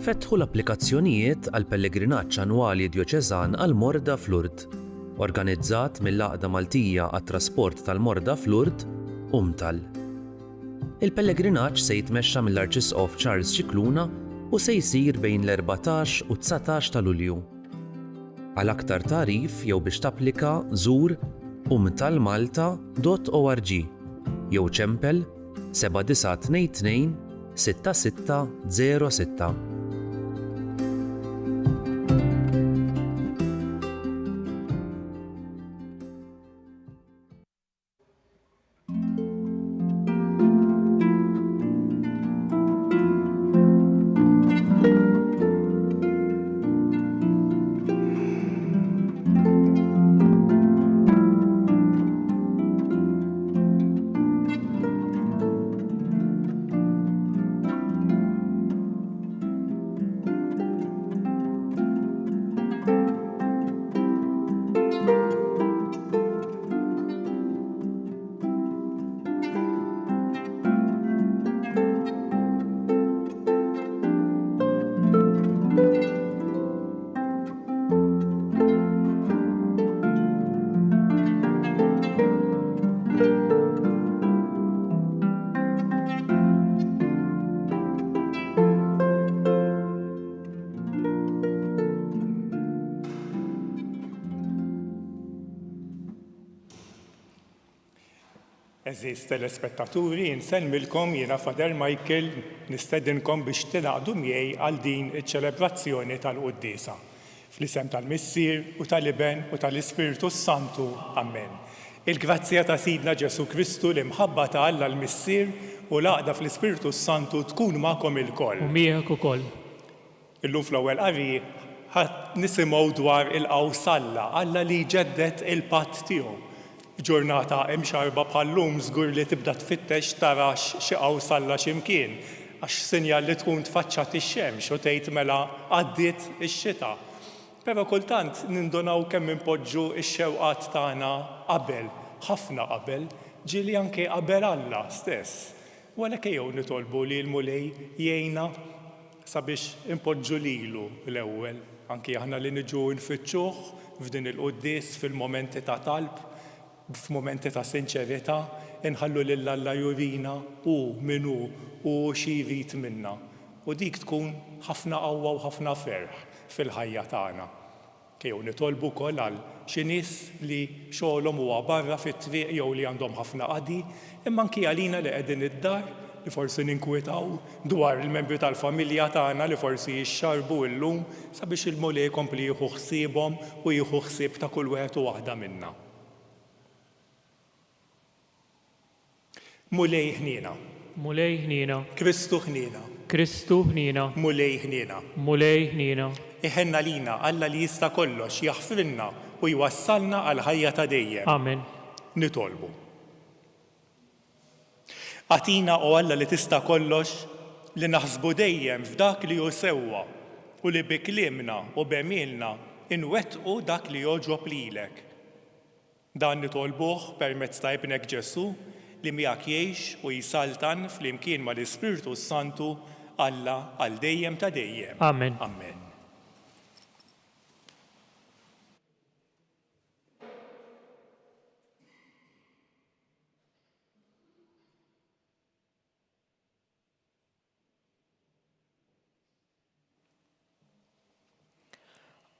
Fetħu l-applikazzjonijiet għall-Pellegrinaġġ Annwali Djoċeżan għall-Morda f'Lourdes, organizzat mill-Għaqda Maltija għat-Trasport tal-Morda f'Lourdes, UMTAL. Il-pellegrinaġġ se jitmexxa mill-Arċisqof Charles Scicluna u se jsir bejn l-14 u 19 ta' Lulju. Għal aktar tagħrif jew biex tapplika żur umtalmalta dot org jew ċempel 7922 6606. Għeżież telespettaturi, insellmilkom jiena Father Michael nistedinkom biex tingħaqdu miegħi għal din iċ-ċelebrazzjoni tal-quddiesa. Fl-isem tal-Missier u tal-Iben u tal-Ispirtu s-Santu. Ammen. Il-grazzja ta' Sidna Ġesù Kristu, l-imħabba ta' Alla l-Missier u l-għaqda fl-Ispirtu s-Santu tkun magħkom ilkoll. U miegħek ukoll. Illum fl-ewwel qari ħa nisimgħu dwar il-qaws Alla, Alla li jġedded il-patt tiegħu. F'ġurnata imxarrba bħal-lum żgur li tibda tfittex tarax xi qaws Alla xi mkien, għax sinjal li tkun tfaċċat ix-xemx u tgħid mela għaddiet ix-xita. Però kultant nindunaw kemm inpoġġu x-xewqat tagħna qabel, ħafna qabel, ġieli anke qabel Alla stess. U għalhekk ejjew nitolbu li l-Mulej jgħinna sabiex inpoġġu lilu l-ewwel, anki aħna li niġu nfittxuh f'din il-quddies, fil-mumenti ta' talb, f'mumenti ta' sinċerità, inħallu lil Alla jurina hu min hu u xi jrid minna. U dik tkun ħafna qawwa u ħafna ferħ fil-ħajja tagħna. Jew nitolbu wkoll għal xi nies li xogħolhom huwa barra fit-triq jew li għandhom ħafna qadi, imma anki għalina li qegħdin id-dar, li forsi ninkwietaw dwar il-membri tal-familja tagħna li forsi jixxarrbu illum, sabiex il-Mulej ikompli jieħu ħsiebhom u jieħu ħsieb ta' kull wieħed u waħda minna. Mulej ħniena. Mulej ħniena. Kristu ħniena. Kristu ħniena. Mulej ħniena. Mulej ħniena. Iħenn għalina, Alla li jista' kollox, jaħfrilna u jwassalna għall-ħajja ta' dejjem. Amen. Nitolbu. Agħtina, o Alla li tista' kollox, li naħsbu dejjem f'dak li hu sewwa u li bi kliemna u b'għemilna nwettqu dak li jogħġob lilek. Dan nitolbuh permezz ta' Ibnek Ġesù, li miegħek jgħix u jsaltan flimkien mal-Ispirtu s-Santu, Alla għal dejjem ta' dejjem. Amen. Amen.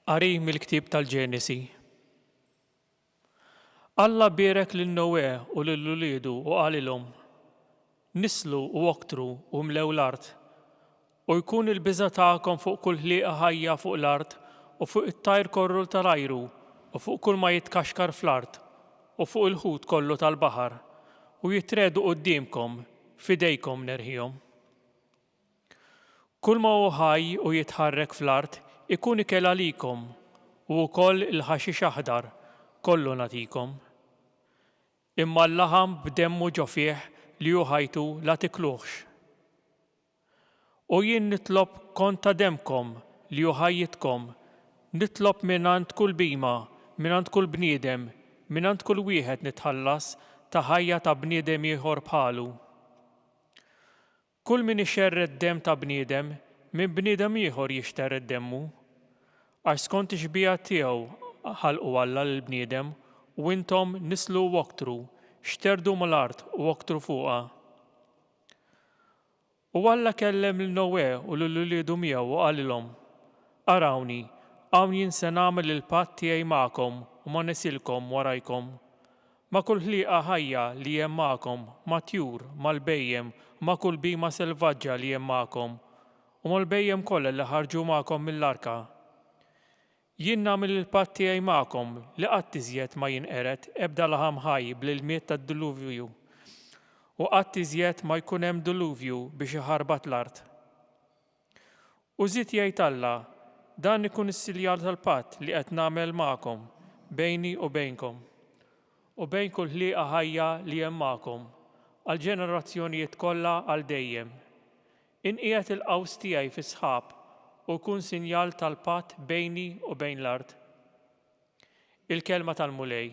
Qari mill-ktieb tal-Ġenesi. Alla bierek lil Noè u lil uliedu u qalilhom, Nisslu u oktru u imlew l-art. U jkun il-biża' tagħkom fuq kull ħliqa ħajja fuq l-art u fuq it-tajr korrul tal-ajru u fuq kull ma jitkaxkar fl-art u fuq il-ħut kollu tal-baħar, u jitregħdu quddiemkom, f'idejkom nerħihom. Kull ma hu ħaj u jitħarrek fl-art ikun ikel għalikom, u wkoll il-ħaxix aħdar kollu nagħtikom. Imma l-laħam b'demmu ġo fih li hu ħajtu la tikluhx. U jien nitlob kont ta' demmkom li hu ħajjitkom, nitlob mingħand kull bhima, mingħand kull bniedem, mingħand kull wieħed nitħallas ta' ħajja ta' bniedem ieħor bħalu. Kull min ixerred demm ta' bniedem, Minn bniedem ieħor jixtered demmu. Għax skont ix-xbieha tiegħu ħalqu Alla lill-bniedem, u intom nislu u oktru, xterdu mal-art u oktru fuqha. U Alla kellem lil Noè u lil uliedu miegħu u qalilhom, Arawni, hawn jien se nagħmel il-patt tiegħi magħkom u ma' nisilkom warajkom, ma' kull ħliqa ħajja li hemm magħkom, mat-tjur, mal-bhejjem u ma' kull bhima selvaġġa li hemm magħkom, u mal-bhejjem kollha li ħarġu magħkom mill-arka. Jien nagħmel il-patt tiegħi magħkom li qatt iżjed ma jinqered ebda laħam ħaj bl-ilmiet tad-dilluvju, u qatt iżjed ma jkun hemm dilluvju biex iħarbat l-art. U żied jgħid Alla, Dan ikun is-sinjal tal-patt li qed nagħmel magħkom, bejni u bejnkom, u bejn kull ħliqa ħajja li hemm magħkom, għall-ġenerazzjonijiet kollha għal dejjem. Inqiegħed il-qaws tiegħi fis-sħab u jkun sinjal tal-patt bejni u bejn l-art. Il-Kelma tal-Mulej.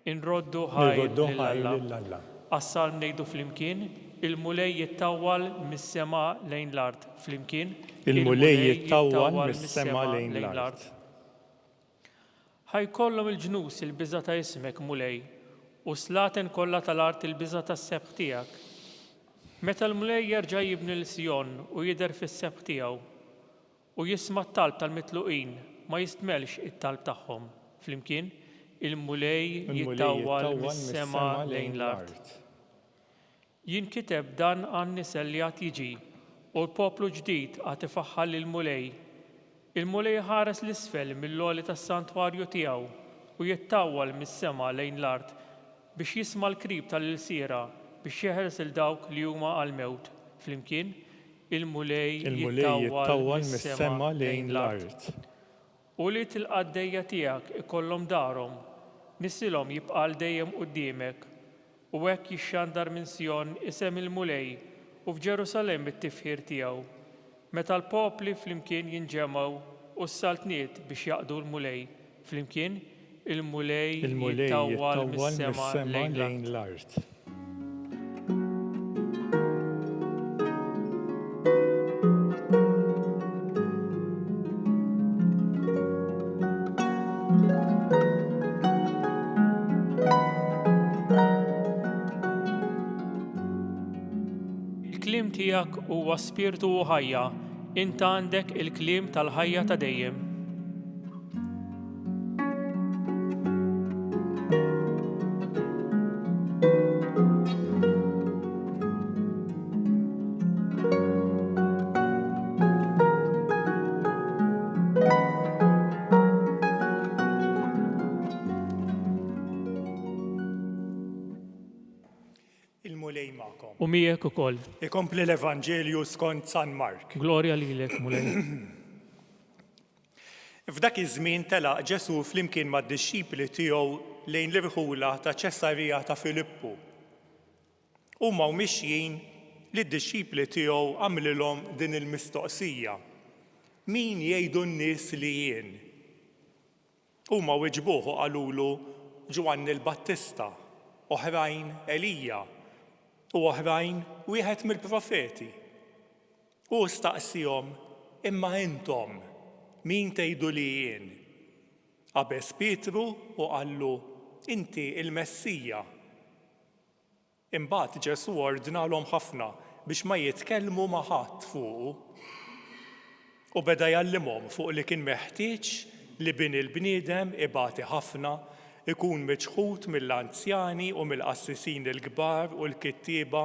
Inroddu ħajr lil Alla. Għas-Salm ngħidu flimkien, Il-Mulej jittawwal mis-sema lejn l-art. Flimkien, Il-Mulej jittawwal mis-sema lejn l-art. Ħa jkollhom il-ġnus il-biża' ta' ismek, Mulej, u s-slaten kollha tal-art il-biża' tas-sebħ tiegħek. Meta l-Mulej jerġa' jibni lil Sijon u jidher fis-sebħ tiegħu, u jisma' t-talb tal-mitluqin, ma jistmellx it-talb tagħhom. Flimkien, Il-Mulej jittawwal mis-sema lejn l-art. Jinkiteb dan għan-nisel li għad jiġi, u l-poplu ġdid għad ifaħħar lill-Mulej. Il-Mulej iħares 'l isfel mill-għoli tas-santwarju tiegħu u jittawwal mis-sema lejn l-art biex jisma' l-krib tal-ilsiera, biex jeħles 'il dawk li huma għall-mewt. Flimkien, Il-Mulej jittawwal mis-sema lejn l-art. Ulied il-qaddejja tiegħek ikollhom darhom, nisilhom jibqa' għal dejjem quddiemek. U hekk jixxandar minn Sijon isem il-Mulej, u f'Ġerusalemm it-tifħir tiegħu. Meta l-popli flimkien jinġemgħu u s-saltniet biex jaqdu l-Mulej, flimkien, il-Mulej jittawwal mis-sema lejn l-art. Il-kliem tiegħek huwa spirtu u ħajja, int għandek il-kliem tal-ħajja ta' dejjem. Il-Mulej magħkom. U miegħek ukoll. Ikompli l-Evanġelju skont San Mark. Glorja lilek, Mulej. F'dak iż-żmien telaq Ġesù flimkien mad-dixxipli tiegħu lejn l-irħula ta' Ċesarija ta' Filippu. Huma u mixjin, lid-dixxipli tiegħu għamlilhom din il-mistoqsija, Min jgħidu n-nies li jien? Huma wiġbuh u qalulu, Ġwanni l-Battista, oħrajn Elija, u oħrajn wieħed mill-profeti. Hu staqsiehom, Imma intom, min tgħidu li jien? Qabeż Pietru u qallu, Inti l-Messija. Imbagħad Ġesù ordnalhom ħafna biex ma jitkellmu ma' ħadd fuqu. U beda jgħallimhom fuq li kien meħtieġ li Bin il-bniedem ibati ħafna, ikun miċħud mill-anzjani u mill-qassisin il-kbar u l-kittieba,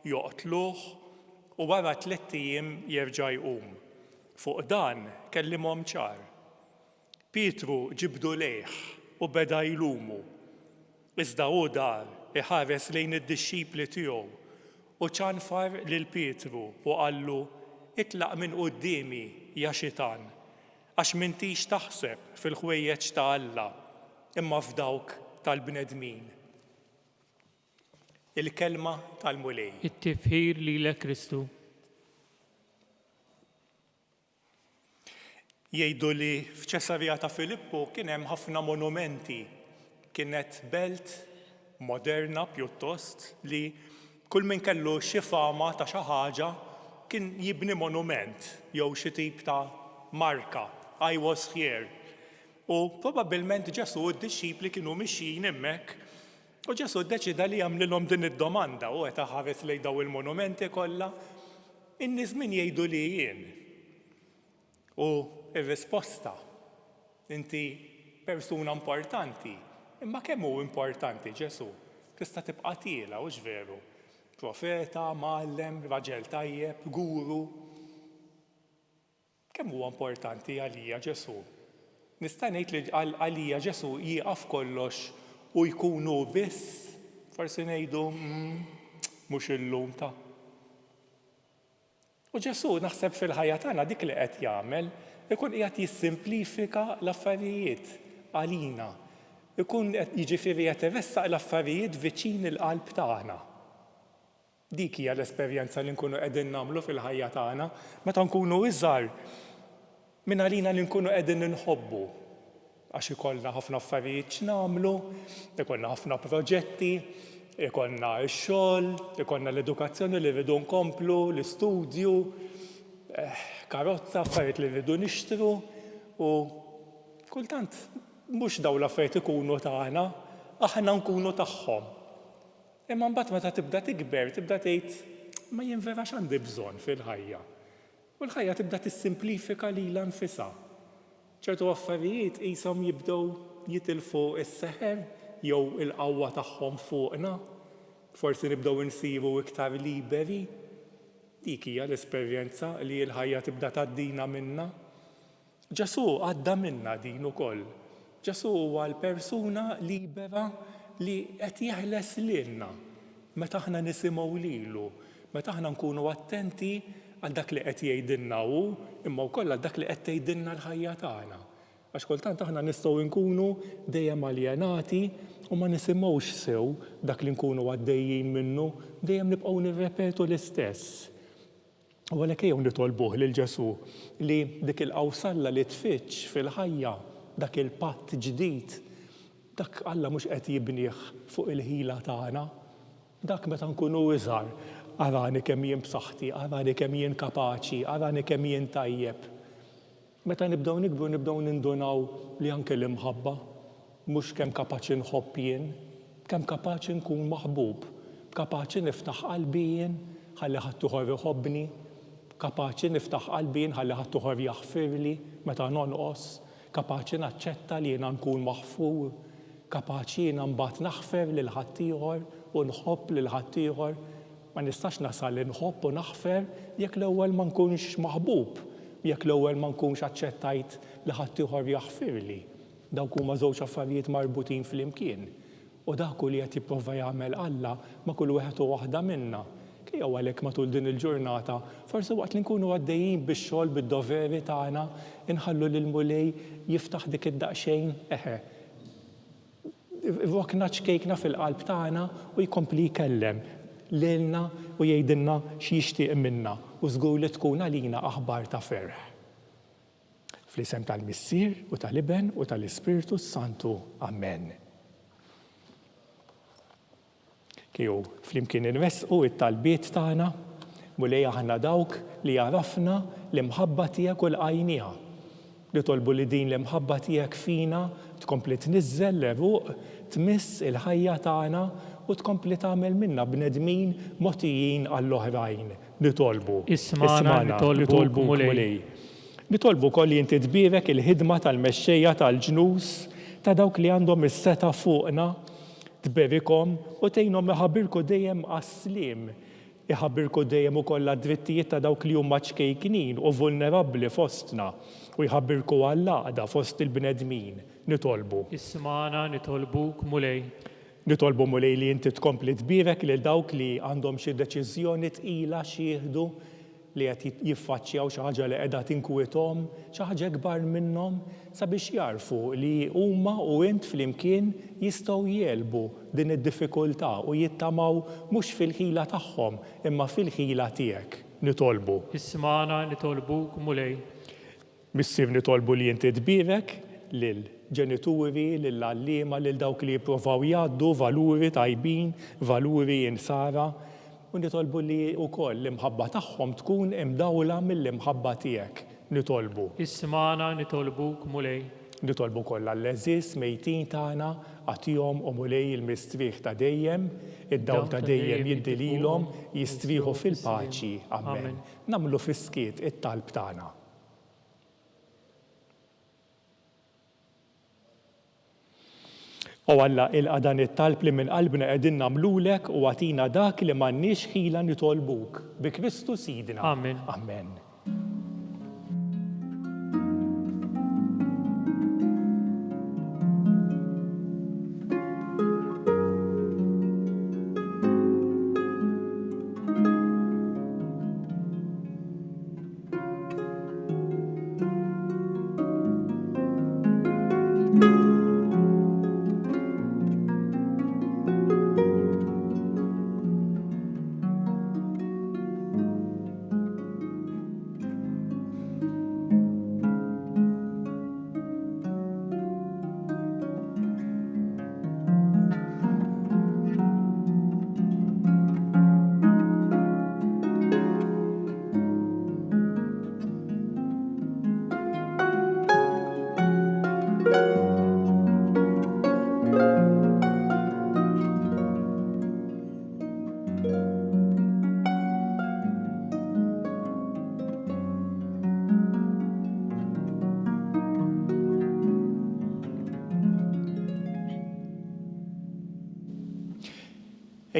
joqtluh, u wara tlett ijiem jerġa' jqum. Fuq dan kellimhom ċar. Pietru ġibdu lejh u beda jlumu. Iżda hu dar iħares lejn id-dixxipli tiegħu u ċanfar lil Pietru u qallu, Itlaq minn quddiemi, ja xitan, għax m'intix taħseb fil-ħwejjeġ ta' Alla, imma f'dawk tal-bnedmin. Il-Kelma tal-Mulej. It-tifħir lilek Kristu. Jgħidu li f'Ċesarija ta' Filippu kien hemm ħafna monumenti. Kienet belt moderna pjuttost li kull min kellu xi fama ta' xi ħaġa. kien jibni monument jew xi tip ta' marka, I was here. U probabbilment Ġesù u d-dixxipli kienu mixjin hemmhekk u Ġesù ddeċieda li jagħmlilhom din id-domanda, hu qed iħares lejn dawn il-monumenti kollha, In-nies min jgħidu li jien? U r-risposta, Inti persuna importanti. Imma kemm hu importanti Ġesù? Tista' tibqa' tiela', hux veru? Profeta, mgħallem, raġel tajjeb, guru. Kemm huwa importanti għalija Ġesù? Nista' ngħid li għalija Ġesù jieqaf kollox u jkun hu biss? Forsi ngħidu, mm, mhux illum ta'. U Ġesù naħseb fil-ħajja tagħna dik li qed jagħmel, ikun qiegħed jissimplifika l-affarijiet għalina. Ikun qed jiġifieri qed iressaq l-affarijiet viċin il-qalb tagħna. Dik hija l-esperjenza li nkunu qegħdin nagħmlu fil-ħajja tagħna meta nkunu iżgħar minn għalina li nkunu qegħdin inħobbu. Għax ikollna ħafna affarijiet x'nagħmlu, ikollna ħafna proġetti, ikollna x-xogħol, ikollna l-edukazzjoni li rridu nkomplu, l-istudju, eh, karozza, affarijiet li rridu nixtru u kultant mhux dawn l-affarijiet ikunu tagħna, aħna nkunu tagħhom. Imma mbagħad meta tibda tikber, tibda tgħid, imma jien vera x'għandi bżonn fil-ħajja? U l-ħajja tibda tissimplifika lilha nfisha. Ċertu affarijiet qishom jibdew jitilfu s-seħer jew il-qawwa tagħhom fuqna. Forsi nibdew insiru iktar liberi. Dik hija l-esperjenza li l-ħajja tibda tgħaddina minnha. Ġesù għadda minnha din ukoll. Ġesù huwa l-persuna libera li qed jeħles lilna meta aħna nisimgħu lilu, meta aħna nkunu attenti għal dak li qed jgħidilna hu, imma wkoll għal dak li qed tgħidilna l-ħajja tagħna. Għax kultant aħna nistgħu nkunu dejjem aljenati u ma nisimgħux sew dak li nkunu għaddejjin minnu, dejjem nibqgħu nirrepetu l-istess. U għalhekk ejjew nitolbuh lil Ġesù li dik il-qawsalla li tfiġġ fil-ħajja, dak il-patt ġdid, dak Alla mhux qed jibnih fuq il-ħila tagħna. Dak meta nkunu iżgħar, arani kemm jien b'saħħti, arani kemm jien kapaċi, arani kemm jien tajjeb. Meta nibdew nikbru nibdew nindunaw li anke l-imħabba mhux kemm kapaċi nħobb jien, kemm kapaċi nkun maħbub, kapaċi niftaħ qalbi jien ħalli ħaddieħor iħobbni, kapaċi niftaħ qalbi jien ħalli ħaddieħor jaħfirli meta nonqos, kapaċi naċċetta li jiena nkun maħfur, kapaċi jiena mbagħad naħfer lil ħaddieħor u nħobb lil ħaddieħor. Ma nistax nasal inħobb u naħfer jekk l-ewwel ma nkunx maħbub, jekk l-ewwel ma nkunx aċċettajt li ħaddieħor jaħfirli. Dawk huma żewġ affarijiet marbutin flimkien. U dak hu li qed jipprova jagħmel Alla ma' kull wieħed u waħda minna. Ejjew għalhekk matul din il-ġurnata, forsi waqt li nkunu għaddejjin bix-xogħol, bid-doveri tagħna, inħallu lill-Mulej jiftaħ dik id-daqsxejn, eħe, rokna ċkejkna fil-qalb tagħna u jkompli jkellem lilna u jgħidilna x'jixtieq minna u żgur li tkun għalina aħbar ta' ferħ. Fl-isem tal-Missier u tal-Iben u tal-Ispirtu s-Santu. Amen. Kieku flimkien inressqu t-talbiet tagħna, Mulej aħna dawk li għarafna l-imħabba tiegħek u lqajnieha. Nitolbu li din l-imħabba tiegħek fina tkompli tniżżel l-għeruq, tmiss il-ħajja tagħna u tkompli tagħmel minna bnedmin mogħtijin għall-oħrajn. Nitolbu. Ismagħna, nitolbuk, Mulej. Nitolbu wkoll li inti tbierek il-ħidma tal-mexxejja tal-ġnus, ta' dawk li għandhom is-setgħa fuqna, Tberikhom u tgħinhom iħabirku dejjem għas-sliem, iħabirku dejjem ukoll għad-drittijiet ta' dawk li huma ċkejknin u vulnerabbli fostna, u jħabirku għall-għaqda fost il-bnedmin. Nitolbu. Ismagħna, nitolbuk, Mulej. Nitolbu, Mulej, li inti tkompli tbierek lil dawk li għandhom xi deċiżjoni tqila x'jieħdu, li qed jiffaċċjaw xi ħaġa li qiegħda tinkwithom, xi ħaġa ikbar minnhom, sabiex jagħrfu li huma u int flimkien jistgħu jegħlbu din id-diffikultà u jittamaw mhux fil-ħila tagħhom imma fil-ħila tiegħek. Nitolbu. Ismagħna, nitolbuk, Mulej. Missier nitolbu li inti tbierek lil ġenituri, lill-għalliema, lil dawk li jipprovaw jgħaddu valuri tajbin, valuri insara. U nitolbu li wkoll l-imħabba tagħhom tkun imdawla mill-imħabba tiegħek. Nitolbu. Ismagħna nitolbuk, Mulej. Nitolbu wkoll għall-għeżież mejtin tagħna, agħtihom, o Mulej, il-mistrieħ ta' dejjem, id-dawl ta' dejjem jiddi lilhom, jistrieħu fil-paċi. Amen. Nagħmlu fis-skiet it-talb tagħna. O Alla, ilqa' dan it-talb li minn qalbna qegħdin nagħmlulek u agħtina dak li m'għandniex ħila nitolbuk. Bi Kristu Sidna. Amen. Amen.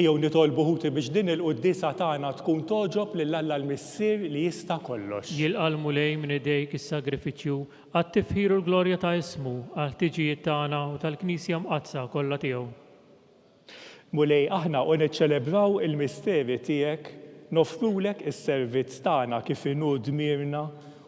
Ejjew nitolbu ħuti biex din il-quddiesa tagħna tkun togħġob lil Alla l-Missier li jista' kollox. Jilqa' l-Mulej minn idejk is-sagrifiċċju għat-tifħir u l-glorja ta' ismu, għall-ħtiġijiet tagħna u tal-Knisja Mqaddsa kollha tiegħu. Mulej, aħna u niċċelebraw il-misteri tiegħek, noffrulek is-servizz tagħna kif inhu dmirna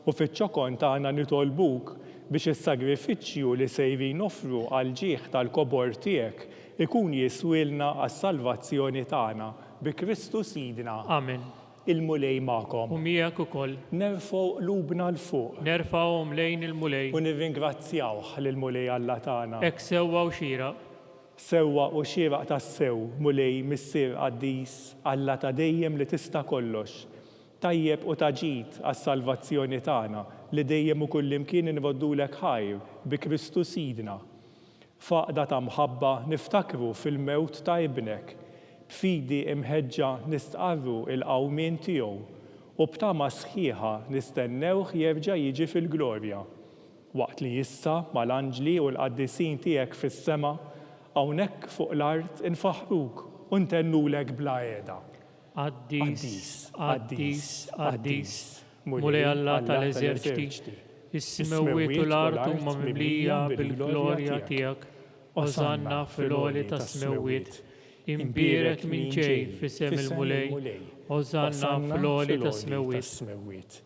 u fiċ-ċokon tagħna nitolbuk biex is-sagrifiċċju li sejrin noffru għall-ġieħ tal-kobor tiegħek ikun jiswielna għas-salvazzjoni tagħna, bi Kristu Sidna. Amen. Il-Mulej magħkom. U miegħek ukoll. Nerfgħu qlubna 'l fuq. Nerfgħuhom lejn il-Mulej. U nirringrazzjawh lill-Mulej Alla tagħna. Hekk sewwa u xieraq. Sewwa u xieraq tassew, Mulej, Missier qaddis, Alla ta' dejjem li tista' kollox, tajjeb u ta' ġid għas-salvazzjoni tagħna, li dejjem u kullimkien inroddulek ħajr bi Kristu Sidna. F'għaqda ta' mħabba niftakru fil-mewt ta' Ibnek, b'fidi imħeġġa nistqarru l-qawmien tiegħu, u b'tama sħiħa nistennewh jerġa' jiġi fil-glorja. Waqt li issa, mal-anġli u l-qaddisin tiegħek fis-sema, hawnhekk fuq l-art infaħħruk u ntennulek bla heda. Qaddis, qaddis, qaddis, Mulej Alla tal-eżerċti, is-smewwiet u l-art huma mimlija bil-glorja tiegħek. Osanna fil-għoli tas-smewwiet. Imbierek min ġej f'isem il-Mulej. Osanna fl-għoli tas-smewwiet.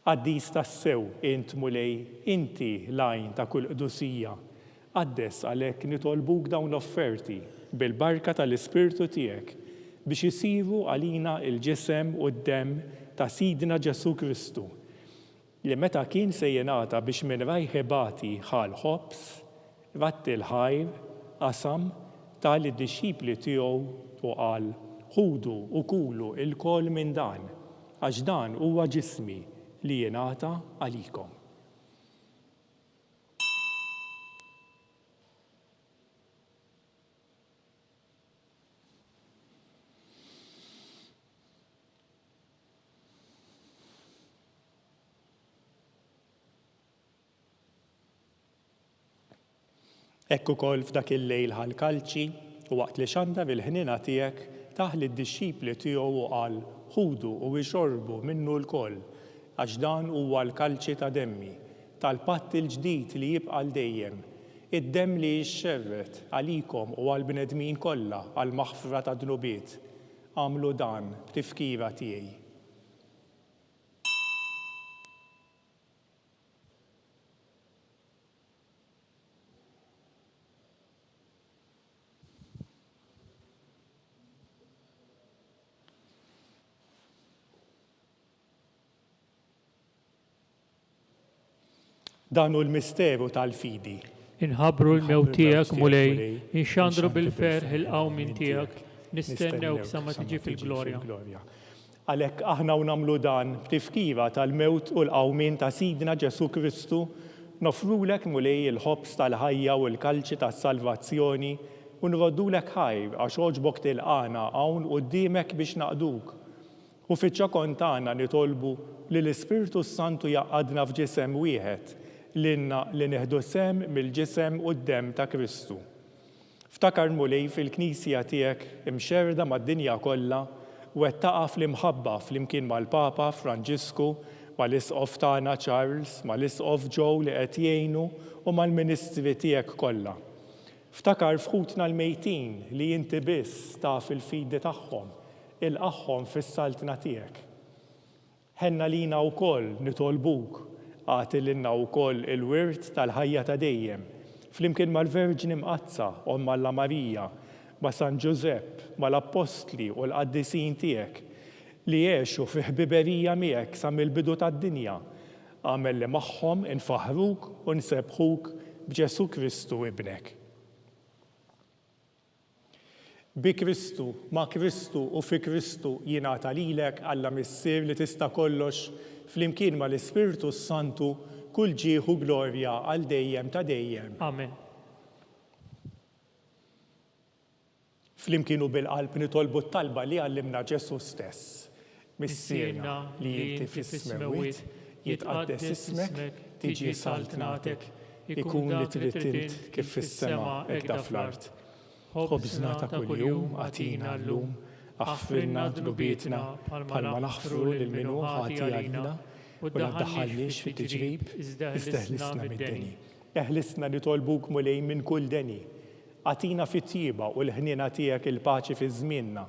Qaddis tassew int, Mulej, inti l-għajn ta' kull qdusija. Qaddes għalhekk nitolbuk dawn l-offerti, bil-barka tal-Ispirtu tiegħek, biex isiru għalina l-ġisem u d-demm ta' Sidna Ġesù Kristu, li meta kien se jingħata biex minn rajh ibati ħa l-ħobż, Radd il-ħajr, qasam, ta lid-dixxipli tiegħu u qal, Ħudu u kulu lkoll minn dan, għax dan huwa ġismi li jingħata għalikom. Hekk ukoll f'dak il-lejl ħa l-kalċi, u waqt li xandar il-ħniena tiegħek, tah lid-dixxipli tiegħu u qal, Ħudu u ixorbu minnu lkoll, għax dan huwa l-kalċi ta' demmi, tal-patt il-ġdid li jibqa' għal dejjem, id-demm li jixxerred għalikom u għall-bnedmin kollha għall-maħfra tad-dnubiet. Agħmlu dan b'tifkira tiegħi. Dan hu l-misteru tal-fidi. Inħabbru l-mewt tiegħek, Mulej, inxandru bil-ferħ il-qawmien tiegħek. Nistennewk sa ma tiġi fil-glorja. Għalhekk aħna u nagħmlu dan b'tifkira tal-mewt u l-qawmien ta' Sidna Ġesù Kristu, noffrulek, Mulej, il-ħobż tal-ħajja u l-kalċi tas-salvazzjoni u nroddulek ħajr għax għoġbok tilqagħna hawn quddiemek biex naqduk. U fiċ-ċokon tagħna nitolbu li l-Ispirtu s-Santu jgħaqqadna f'ġisem wieħed, lilna li nieħdu sehem mill-ġisem u d-demm ta' Kristu. Ftakar, Mulej, fil-Knisja tiegħek imxerrda mad-dinja kollha, wettaqha fl-imħabba flimkien mal-Papa Franġisku, mal-Isqof tagħna Charles, mal-Isqof Joe li qed jgħinu u mal-ministri tiegħek kollha. Ftakar f'ħutna l-mejtin li inti biss taf il-fidi tagħhom, ilqagħhom fis-Saltna tiegħek. Ħenn għalina wkoll, nitolbuk, agħti lilna wkoll il-wirt tal-ħajja ta' dejjem, flimkien mal-Verġni Mqaddsa, Omm Alla Marija, ma' San Ġużepp, mal-Appostli u l-qaddisin tiegħek, li għexu fi ħbiberija miegħek sa mill-bidu tad-dinja, agħmel li magħhom infaħħruk u nsebbħuk b'Ġesù Kristu Ibnek. Bi Kristu, ma' Kristu u fi Kristu jingħata lilek, Alla Missier li tista' kollox, flimkien mal-Ispirtu s-Santu, kull ġieħ u glorja għal dejjem ta' dejjem. Amen. Flimkien u bil-qalb nitolbu t-talba li għallimna Ġesù stess. Missierna li inti fis-smewwiet, jitqaddes ismek, tiġi saltnatek, ikun li trid int kif fis-sema hekk fl-art. Ħobżna ta' kuljum agħtina llum, aħfrilna dnubietna bħalma naħfru lil min hu ħati għalina, u la ddaħħalniex fit-tiġrib, iżda eħlisna mid-deni. Eħlisna nitolbuk Mulej minn kull deni. Agħtina fit-tjieba u l-ħniena tiegħek il-paċi fi żmienna,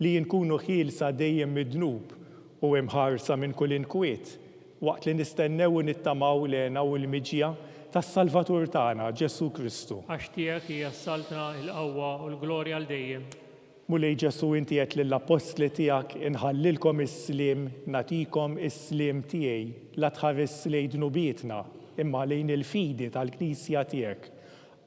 li nkunu ħielsa dejjem mid-dnub u imħarsa minn kull inkwiet, waqt li nistennew u nittamaw l-hena u l-miġja tas-Salvatur tagħna, Ġesù Kristu. Għax tiegħek hija s-saltna, il-qawwa u l-glorja għal dejjem. Mulej Ġesù, inti għedt lill-appostli tiegħek, Inħallilkom is-sliem, nagħtikom is-sliem tiegħi, la tħarisx lejn dnubietna, imma lejn il-fidi tal-Knisja tiegħek.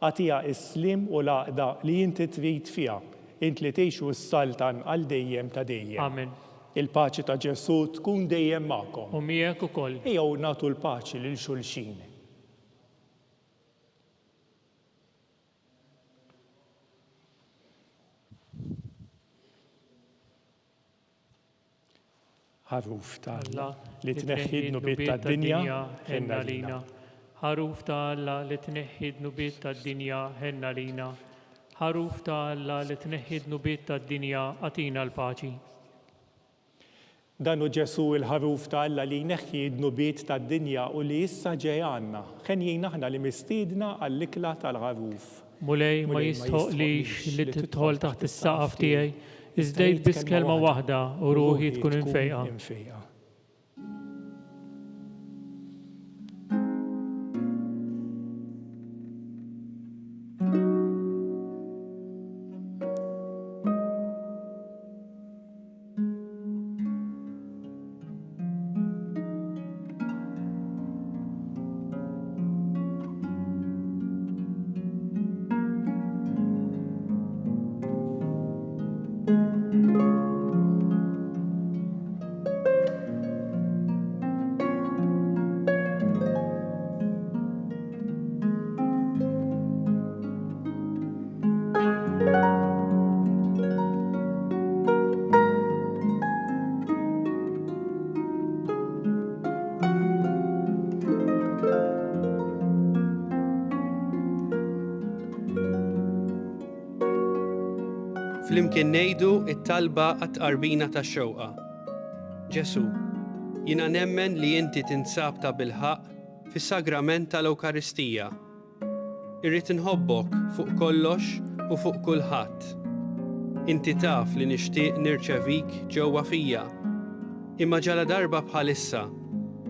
Agħtiha s-sliem u l-għaqda li inti trid fiha, int li tgħix u ssaltan għal dejjem ta' dejjem. Amen. Il-paċi ta' Ġesù tkun dejjem magħkom. U miegħek ukoll. Ejjew nagħtu l-paċi lil xulxin. Ħaruf ta' Alla li tneħħi d-dnubiet tad-dinja, ħenn għalina. Ħaruf ta' Alla li tneħħi d-dnubiet tad-dinja, ħenn għalina. Ħaruf ta' Alla li tneħħi d-dnubiet tad-dinja, agħtina l-paċi. Dan hu Ġesù il-Ħaruf ta' Alla li jneħħi d-dnubiet tad-dinja u li issa ġej għandna. Ħenjin aħna li mistiedna għall-ikla tal-Ħaruf. Mulej, ma jistħoqqlix li tidħol taħt is-saqaf tiegħi, iżda għid biss kelma waħda u ruħi tkun imfejqa. Flimkien ngħidu t-talba għat-tqarbina tax-xewqa. Ġesù, jiena nemmen li inti tinsab tabilħaqq fis-sagrament tal-Ewkaristija. Irrid inħobbok fuq kollox u fuq kulħadd. Inti taf li nixtieq nirċevik ġewwa fija. Imma ġaladarba bħalissa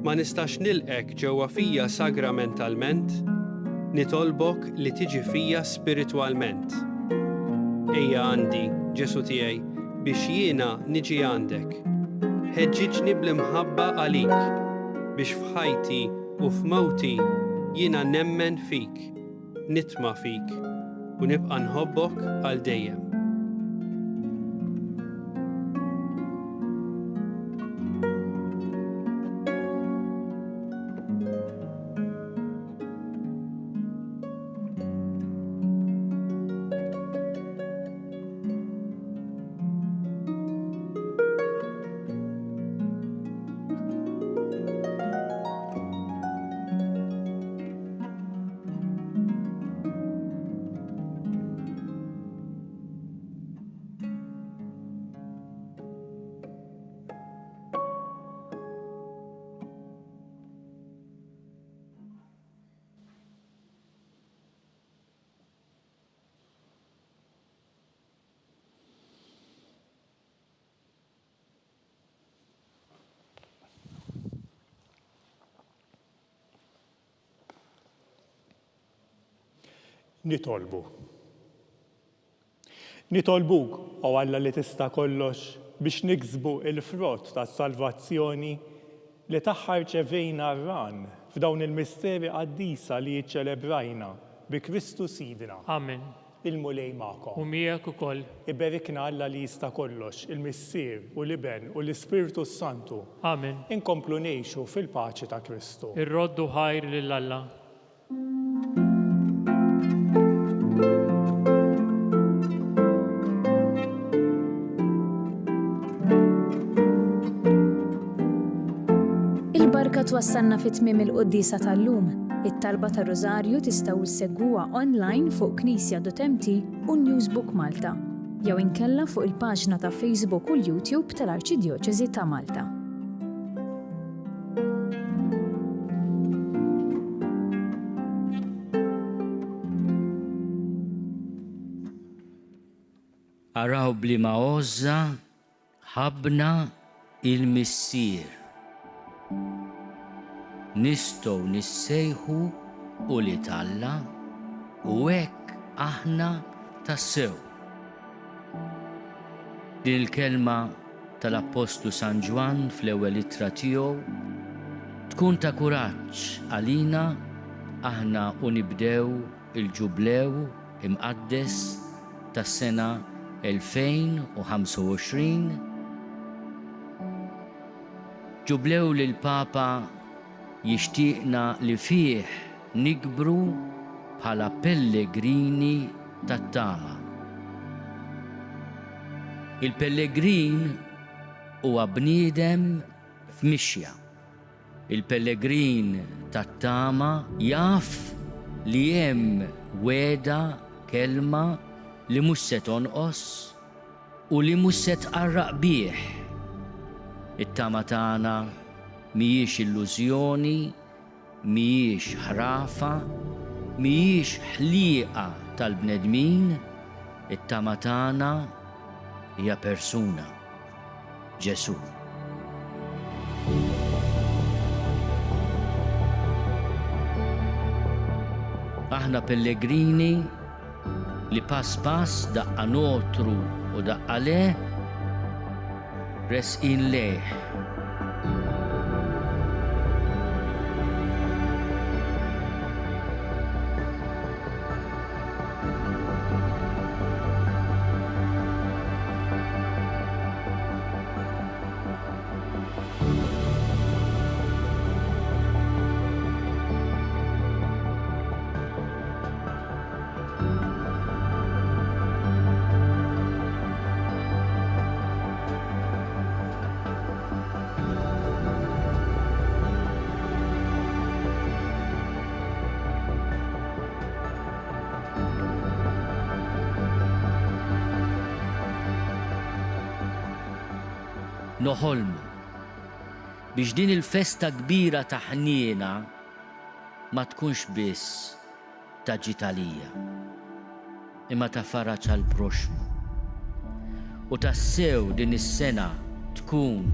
ma nistax nilqgħek ġewwa fija sagramentalment, nitolbok li tiġi fija spiritwalment. Ejja għandi, Ġesù tiegħi, biex jiena niġi għandek. Ħeġġiġni bl-imħabba għalik, biex f'ħajti U f'mewti jiena nemmen fik, nitma' fik, u nibqa' nħobbok għal dejjem. Nitolbu. Nitolbuk, O Alla li tista' kollox, biex niksbu l-frott tas-salvazzjoni li tagħha rċevejna r-ran f'dawn il-misteri qaddisa li ċċelebrajna bi Kristu Sidna. Amen. Il-Mulej magħkom. U miegħek ukoll. Iberikna Alla li jista' kollox, il-Missier, u l-Iben, u l-Ispirtu s-Santu. Amen. Inkomplu ngħixu fil-paċi ta' Kristu. Irroddu ħajr lil Alla. Il-barka twassalna fi tmiem il-quddiesa tal-lum. It-talba tar-Rużarju tistgħu ssegwuha online fuq knisja.mt u Newsbook Malta, jew inkella fuq il-paġna ta' Facebook u l-YouTube tal-Arċidjoċesi ta' Malta. Araw b'liema għożża ħabbna il-Missier. Nistgħu nissejħu ulied Alla u hekk aħna tassew. Din il-kelma tal-Appostlu San Ġwann fl-ewwel ittra tiegħu tkun ta' kuraġġ għalina aħna u nibdew il-Ġublew Imqaddes tas-sena 2025, Ġublew li l-Papa jixtieqna li fih nikbru bħala pellegrini tat-tama. Il-pellegrin huwa bniedem f'mixja. Il-pellegrin tat-tama jaf li hemm wegħda, kelma li mhux se tonqos u li mhux se tqarraq bih. It-tama tagħna mhijiex illużjoni Mhijiex ħrafa, mhijiex ħlieqa tal-bnedmin, it-tama tagħna hija persuna, Ġesù. Aħna pellegrini li pass pass daqqa nogħtru u daqqa le, resqin lejh. Noħolmu biex din il-festa kbira ta' ħniena ma tkunx biss ta' ġid għalija, imma ta' faraġ għall-proxxmu. U tassew din is-sena tkun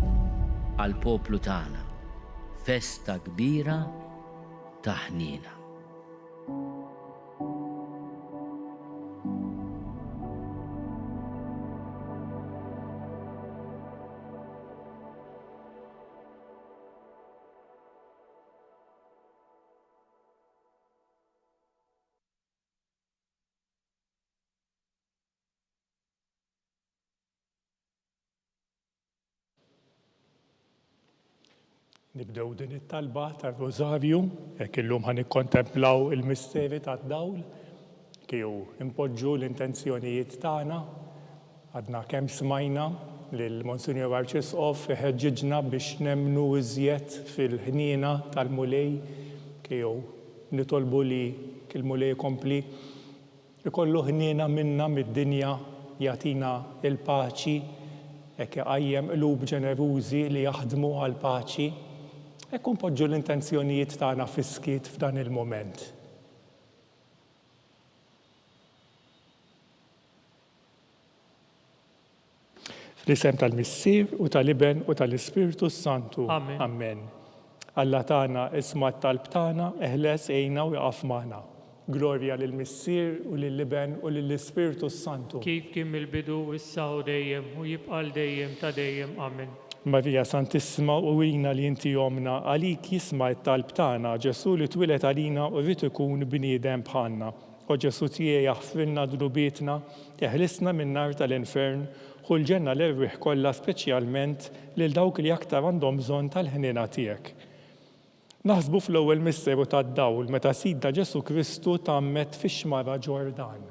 għall-poplu tagħna festa kbira ta' ħniena. Nibdew din it-talba tar-Rużarju, hekk illum ħa nikkontemplaw il-misteri tad-dawl, kieku impoġġu l-intenzjonijiet tagħna. Għadna kemm smajna lil Monsinjur Arċisqof iħeġġiġna biex nemmnu iżjed fil-ħniena tal-Mulej, kieku nitolbu li l-Mulej ikompli jkollu ħniena minna, mid-dinja, jagħtina l-paċi, hekk iqajjem qlub ġenerużi li jaħdmu għall-paċi. Hekk u npoġġu l-intenzjonijiet tagħna fis-skiet f'dan il-mument. Fl-isem tal-Missier u tal-Iben u tal-Ispirtu s-Santu. Amen. Amen. Alla tagħna, isma' t-talb tagħna, eħles, għinna u iqaf magħna. Glorja lill-Missier, u lill-Iben, u lill-Ispirtu s-Santu. Kif kien mill-bidu, issa u dejjem, u jibqa' għal dejjem ta' dejjem. Amen. Marija Santissima, urina li inti Ommna, għalik jisma' t-talb tagħna, Ġesù li twieled għalina u ried ikun bniedem bħalna. O Ġesù tiegħi aħfrilna dnubietna, eħlisna min-nar tal-infern, ħu l-ġenna l-erwieħ kollha speċjalment lil dawk li aktar għandhom bżonn tal-ħniena tiegħek. Naħsbu fl-ewwel misteru tad-dawl meta Sidna Ġesù Kristu tgħammed fix-xmara Ġordan.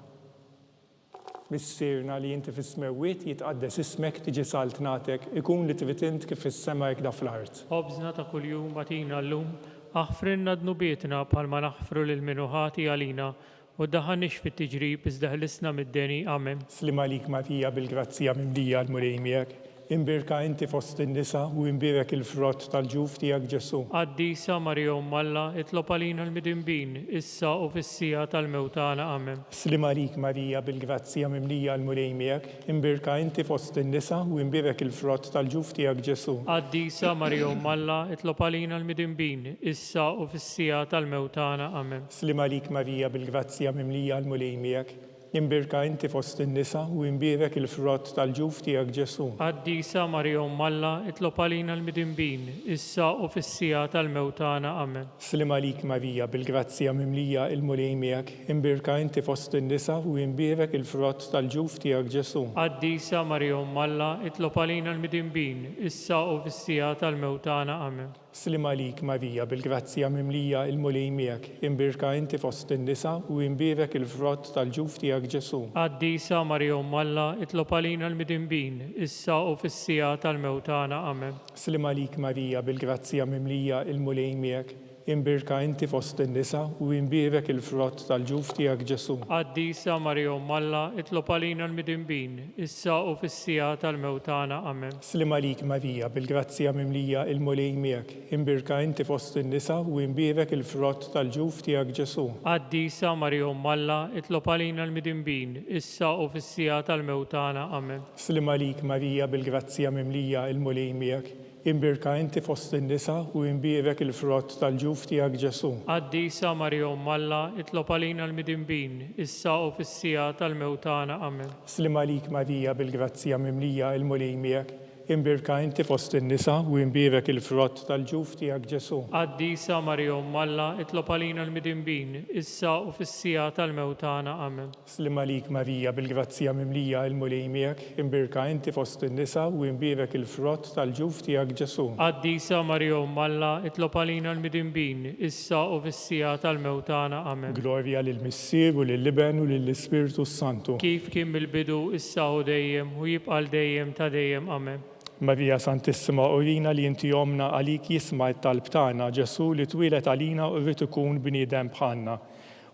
Missierna li inti fis-smewwiet, jitqaddes ismek, tiġi saltnatek, ikun li trid int kif fis-sema hekk da fl-art. Ħobżna ta' kuljum agħtina llum, aħfrilna dnubietna bħalma naħfru lil min hu ħati għalina, U ddaħħalniex fit-tiġrib, iżda ħlisna mid-deni. Amen. Sliem għalik Marija bil-grazzja mimlija l-Mulej miegħek, imbierka inti fost in-nisa u imbierek il-frott tal-ġuf tiegħek Ġesù. Qaddisa Marija Omm Alla, itlob għalina l-midinbin, issa u fis-siegħa tal-mewt tagħna. Amen. Sliem għalik Marija bil-grazzja mimlija l-Mulej miegħek, imbierka inti fost in-nisa u imbierek il-frott tal-ġuf tiegħek Ġesù. Qaddisa Marija Omm Alla, itlob għalina l-midinbin, issa u fis-siegħa tal-mewt tagħna. Amen. Sliem għalik Marija bil-grazzja mimlija l-Mulej miegħek, imbierka inti fost in-nisa u imbierek il-frott tal-ġuf tiegħek Ġesù. Qaddisa Marija Omm Alla, itlob għalina l-midinbin, issa u fis-siegħa tal-mewt tagħna. Amen. Sliem għalik Marija bil-grazzja mimlija il-Mulej miegħek, imbierka inti fost in-nisa u imbierek il-frott tal-ġuf tiegħek Ġesù. Qaddisa Marija Omm Alla, itlob għalina l-midinbin, issa u fis-siegħa tal-mewt tagħna. Amen. Sliem għalik Marija bil-grazzja mimlija il-Mulej miegħek, imbierka inti fost in-nisa u imbierek il-frott tal-ġuf tiegħek Ġesù. Qaddisa Marija Omm Alla, itlob għalina l-midinbin, issa u fis-siegħa tal-mewt tagħna. Amen. Sliem għalik Marija bil-grazzja mimlija il-Mulej miegħek, imbierka inti fost in-nisa u imbierek il-frott tal-ġuf tiegħek Ġesù. Qaddisa Marija Omm Alla, itlob għalina l-midinbin, issa u fis-siegħa tal-mewt tagħna. Amen. Sliem għalik Marija, bil-grazzja mimlija il-Mulej miegħek, imbierka inti fost in-nisa u imbierek il-frott tal-ġuf tiegħek Ġesù. Qaddisa Marija Omm Alla, itlob għalina l-midinbin, issa u fis-siegħa tal-mewt tagħna. Amen. Sliem għalik Marija, bil-grazzja mimlija il-Mulej miegħek, imbierka inti fost in-nisa u imbierek il-frott tal-ġuf tiegħek Ġesù. Qaddisa Marija Omm Alla, itlob għalina l-midinbin, issa u fis-siegħa tal-mewt tagħna. Amen. Sliem għalik Marija bil-grazzja mimlija il-Mulej miegħek, imbierka inti fost in-nisa u imbierek il-frott tal-ġuf tiegħek Ġesù. Qaddisa Marija Omm Alla, itlob għalina l-midinbin, issa u fis-siegħa tal-mewt tagħna. Amen. Sliem għalik Marija bil-grazzja mimlija il-Mulej miegħek, imbierka inti fost in-nisa u imbierek il-frott tal-ġuf tiegħek Ġesù. Qaddisa Marija Omm Alla, itlob għalina l-midinbin, issa u fis-siegħa tal-mewt tagħna. Amen. Glorja lill-Missier u lill-Iben u lill-Ispirtu s-Santu. Kif kien mill-bidu, issa u dejjem, u jibqa' għal dejjem ta' dejjem. Amen. Marija Santissima, urina li inti Ommna, għalik jisma' t-talb tagħna, Ġesù li twieled għalina u ried ikun bniedem bħalna.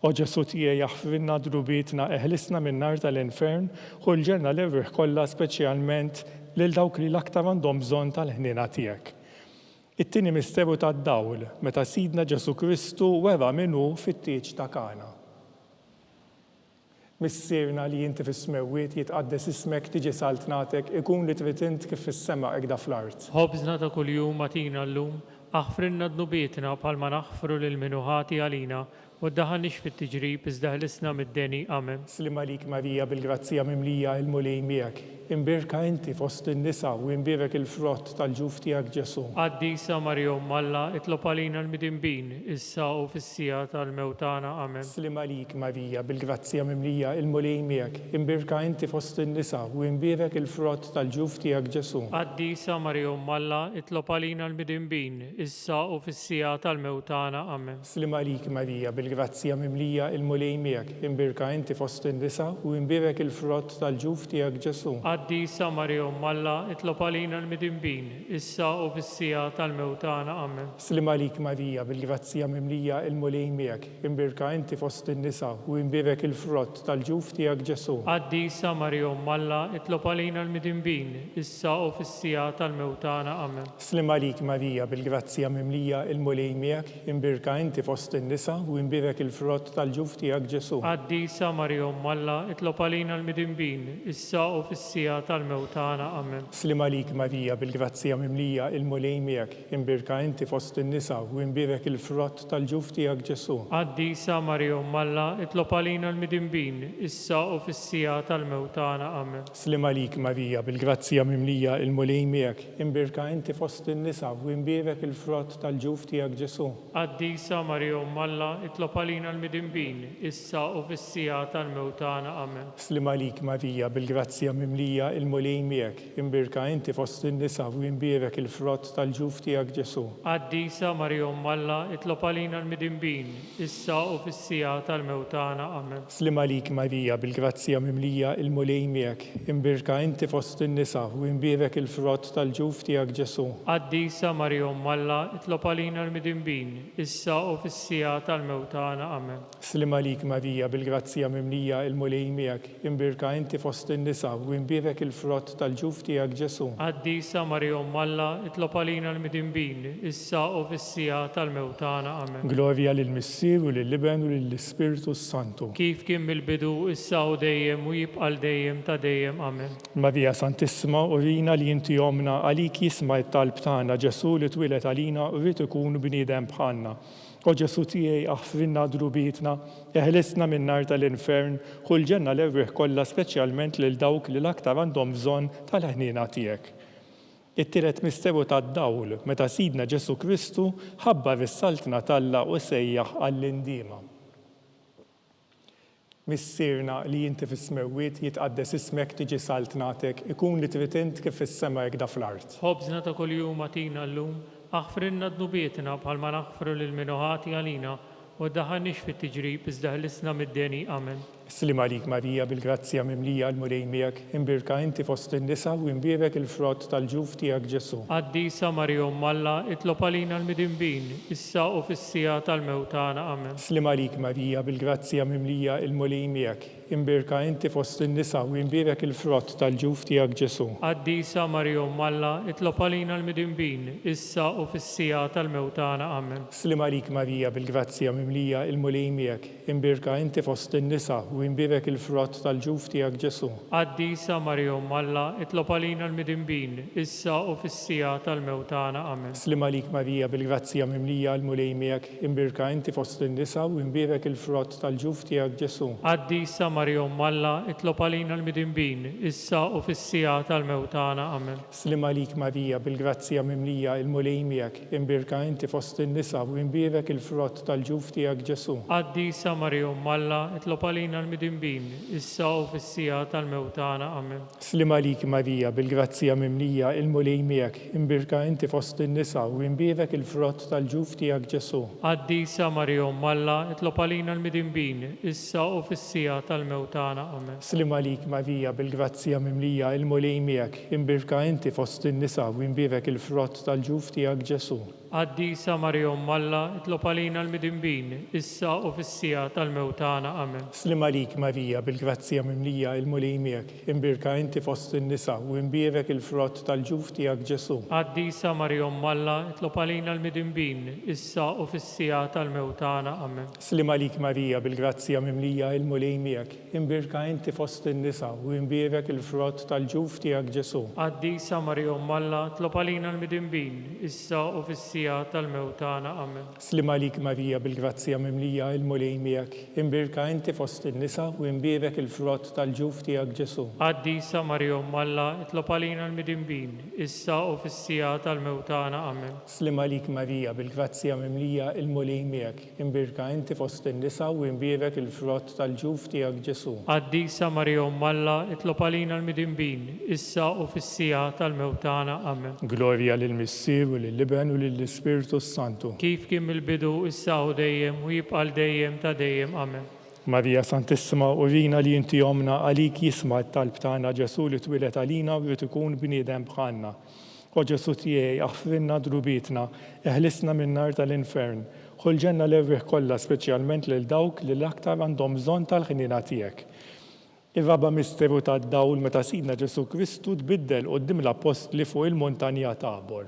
O Ġesù tiegħi aħfrilna dnubietna, eħlisna min-nar tal-infern, ħu l-ġenna l-erwieħ kollha speċjalment lil dawk li l-aktar għandhom bżonn tal-ħniena tiegħek. It-tieni misteru tad-dawl, meta Sidna Ġesù Kristu wera min hu fit-tieġ ta' Kana. Missierna li inti fis-smewwiet, jitqaddes ismek, tiġi saltnatek, ikun li trid int kif fis-sema hekk da fl-art. Ħobżna ta' kuljum agħtina llum, aħfrilna dnubietna bħalma naħfru lil min hu ħati għalina, U ddaħħalniex fit-tiġrib, iżda ħlisna mid-deni. Amen. Sliem għalik Marija bil-grazzja mimlija il-Mulej miegħek. Imbierka inti fost in-nisa u imbierek il-frott tal-ġuf tiegħek Ġesù. Qaddisa Marija Omm Alla, itlob għalina l-midinbin, issa u fis-siegħa tal-mewt tagħna. Amen. Sliem għalik Marija bil-grazzja mimlija il-Mulej miegħek. Imbierka inti fost in-nisa u imbierek il-frott tal-ġuf tiegħek Ġesù. Qaddisa Marija Omm Alla, itlob għalina l-midinbin, issa u fis-siegħa tal-mewt tagħna. Amen. Sliem għalik Marija, bil-grazzja mimlija il-Mulej miegħek, imbierka inti fost in-nisa u imbierek il-frott tal-ġuf tiegħek Ġesù. Qaddisa Marija Omm Alla, itlob għalina l-midinbin, issa u fis-siegħa tal-mewt tagħna. Amen. Sliem għalik Marija, bil-grazzja mimlija il-Mulej miegħek, imbierka inti fost in-nisa u imbierek il-frott tal-ġuf tiegħek Ġesù. Qaddisa Marija Omm Alla, itlob għalina l-midinbin, issa u fis-siegħa tal-mewt tagħna. Amen. Sliem għalik Marija, bil-grazzja mimlija il-Mulej miegħek, imbierka inti fost in-nisa u imbierek. imbierek il-frott tal-ġuf tiegħek Ġesù. Qaddisa Marija Omm Alla, itlob għalina l-midinbin, issa u fis-siegħa tal-mewt tagħna. Amen. Sliem għalik Marija, bil-grazzja mimlija, il-Mulej miegħek, imbierka inti fost in-nisa u imbierek il-frott tal-ġuf tiegħek Ġesù. Qaddisa Marija Omm Alla, itlob għalina l-midinbin, issa u fis-siegħa tal-mewt tagħna. Amen. Sliem għalik Marija, bil-grazzja mimlija, il-Mulej miegħek, imbierka inti fost in-nisa u imbierek il-frott tal-ġuf tiegħek Ġesù. Qaddisa Marija Omm Alla, itlob għalina l-midinbin, issa u fis-siegħa tal-mewt tagħna. Amen. Sliem għalik Marija, bil-grazzja mimlija, il-Mulej miegħek, imbierka inti fost in-nisa u imbierek il-frott tal-ġuf tiegħek Ġesù. Qaddisa Marija Omm Alla, itlob għalina l-midinbin, issa u fis-siegħa tal-mewt tagħna. Amen. Sliem għalik Marija, bil-grazzja mimlija, il-Mulej miegħek, imbierka inti fost in-nisa u imbierek il-frott tal-ġuf tiegħek Ġesù. Qaddisa Marija Omm Alla, itlob għalina l-midinbin, issa u fis-siegħa tal-mewt tagħna. Amen. Sliem għalik Marija, bil-grazzja mimlija, il-Mulej miegħek, imbierka inti fost in-nisa u imbierek il-frott tal-ġuf tiegħek Ġesù. Qaddisa Marija Omm Alla, itlob għalina l-midinbin, issa u fis-siegħa tal-mewt tagħna. Amen. Glorja lill-Missier u lill-Iben u lill-Ispirtu s-Santu. Kif kien mill-bidu, issa u dejjem, u jibqa' għal dejjem ta' dejjem. Amen. Marija Santissima, urina li inti Ommna, għalik jisma' t-talb tagħna, Ġesù li twieled għalina u ried ikun bniedem bħalna. O Ġesù tiegħi, aħfrilna dnubietna, eħlisna min-nar tal-infern, ħu l-ġenna l-erwieħ kollha speċjalment lil dawk li l-aktar għandhom bżonn tal-ħniena tiegħek. It-tielet misteru tad-dawl, meta Sidna Ġesù Kristu ħabbar is-Saltna t'Alla u sejjaħ għall-indiema. Missierna li inti fis-smewwiet, jitqaddes ismek, tiġi saltnatek, ikun li trid int kif fis-sema hekk da fl-art. Ħobżna ta' kuljum agħtina llum, aħfrilna dnubietna bħalma naħfru lil min hu ħati għalina, u ddaħħalniex fit-tiġrib iżda ħlisna mid-deni. Amen. Sliem għalik Marija, bil-grazzja mimlija l-Mulej miegħek, imbierka inti fost in-nisa u imbierek il-frott tal-ġuf tiegħek Ġesù. Qaddisa Marija Omm Alla, itlob għalina l-midinbin, issa u fis-siegħa tal-mewt tagħna. Amen. Sliem għalik Marija, bil-grazzja mimlija il-Mulej miegħek, imbierka inti fost in-nisa u imbierek il-frott tal-ġuf tiegħek Ġesù. Qaddisa Marija Omm Alla, itlob għalina l-midinbin, issa u fis-siegħa tal-mewt tagħna. Amen. Sliem għalik Marija, bil-grazzja mimlija il-Mulej miegħek, Imbierka inti fost in-nisa u imbierek il-frott tal-ġuf tiegħek Ġesù. Qaddisa Marija Omm Alla, itlob għalina l-midinbin, issa u fis-siegħa tal-mewt tagħna. Amen. Sliem għalik Marija, bil-grazzja mimlija l-Mulej miegħek, imbierka inti fost in-nisa u imbierek il-frott tal-ġuf tiegħek Ġesù. Qaddisa Marija Omm Alla, itlob għalina l-midinbin, issa u fis-siegħa tal-mewt tagħna. Amen. Sliem għalik Marija, bil-grazzja mimlija il-Mulej miegħek, imbierka inti fost in-nisa u imbierek il-frott tal-ġuf tiegħek Ġesù. Qaddisa Marija Omm Alla, itlob għalina l-midinbin, issa u fis-siegħa tal-mewt tagħna. Amen. Sliem għalik Marija, bil-grazzja mimlija, il-Mulej miegħek, imbierka inti fost in-nisa u imbierek il-frott tal-ġuf tiegħek Ġesù. Qaddisa Marija Omm Alla, itlob għalina l-midinbin, issa u fis-siegħa tal-mewt tagħna. Amen. Sliem għalik Marija, bil-grazzja mimlija, il-Mulej miegħek, imbierka inti fost in-nisa u imbierek il-frott tal-ġuf tiegħek Ġesù. Qaddisa Marija Omm Alla, itlob għalina l-midinbin, issa u fis-siegħa tal-mewt tagħna. Amen. Sliem għalik Marija, bil-grazzja mimlija, il-Mulej miegħek, imbierka inti fost in-nisa u imbierek il-frott tal-ġuf tiegħek Ġesù. Qaddisa Marija Omm Alla, itlob għalina l-midinbin, issa u fis-siegħa tal-mewt tagħna. Amen. Sliem għalik Marija, bil-grazzja mimlija, il-Mulej miegħek, Imbierka inti fost in-nisa u imbierek il-frott tal-ġuf tiegħek Ġesù. Qaddisa Marija Omm Alla, tlob għalina l-midinbin, issa u fis-siegħa tal-mewt tagħna. Amen. Sliem għalik Marija bil-grazzja mimlija, il-Mulej miegħek, imbierka inti fost in-nisa u imbierek il-frott tal-ġuf tiegħek Ġesù. Qaddisa Marija Omm Alla, itlob għalina l-midinbin, issa u fis-siegħa tal-mewt tagħna. Amen. Sliem għalik Marija bil-grazzja mimlija, il-Mulej miegħek, Imbierka inti fost in-nisa u imbierek il-frott tal-ġuf tiegħek Ġesù. Qaddisa Marija Omm Alla, itlob għalina l-midinbin, issa u fis-siegħa tal-mewt tagħna. Amen. Glorja lill-Missier u lill-Iben u lill-Ispirtu s-Santu. Kif kien mill-bidu, issa u dejjem, u jibqa' għal dejjem ta' dejjem. Amen. Marija Santissima, urina li inti Ommna, għalik jisma' t-talb tagħna Ġesù li twieled għalina u ried ikun bniedem bħalna. O Ġesù tiegħi, aħfrilna dnubietna, eħlisna min-nar tal-infern, ħu l-ġenna l-erwieħ kollha speċjalment lil dawk li l-aktar għandhom bżonn tal-ħniena tiegħek. Ir-raba' misteru tad-dawl meta Sidna Ġesù Kristu tbiddel quddiem l-appostli fuq il-muntanja Tabor.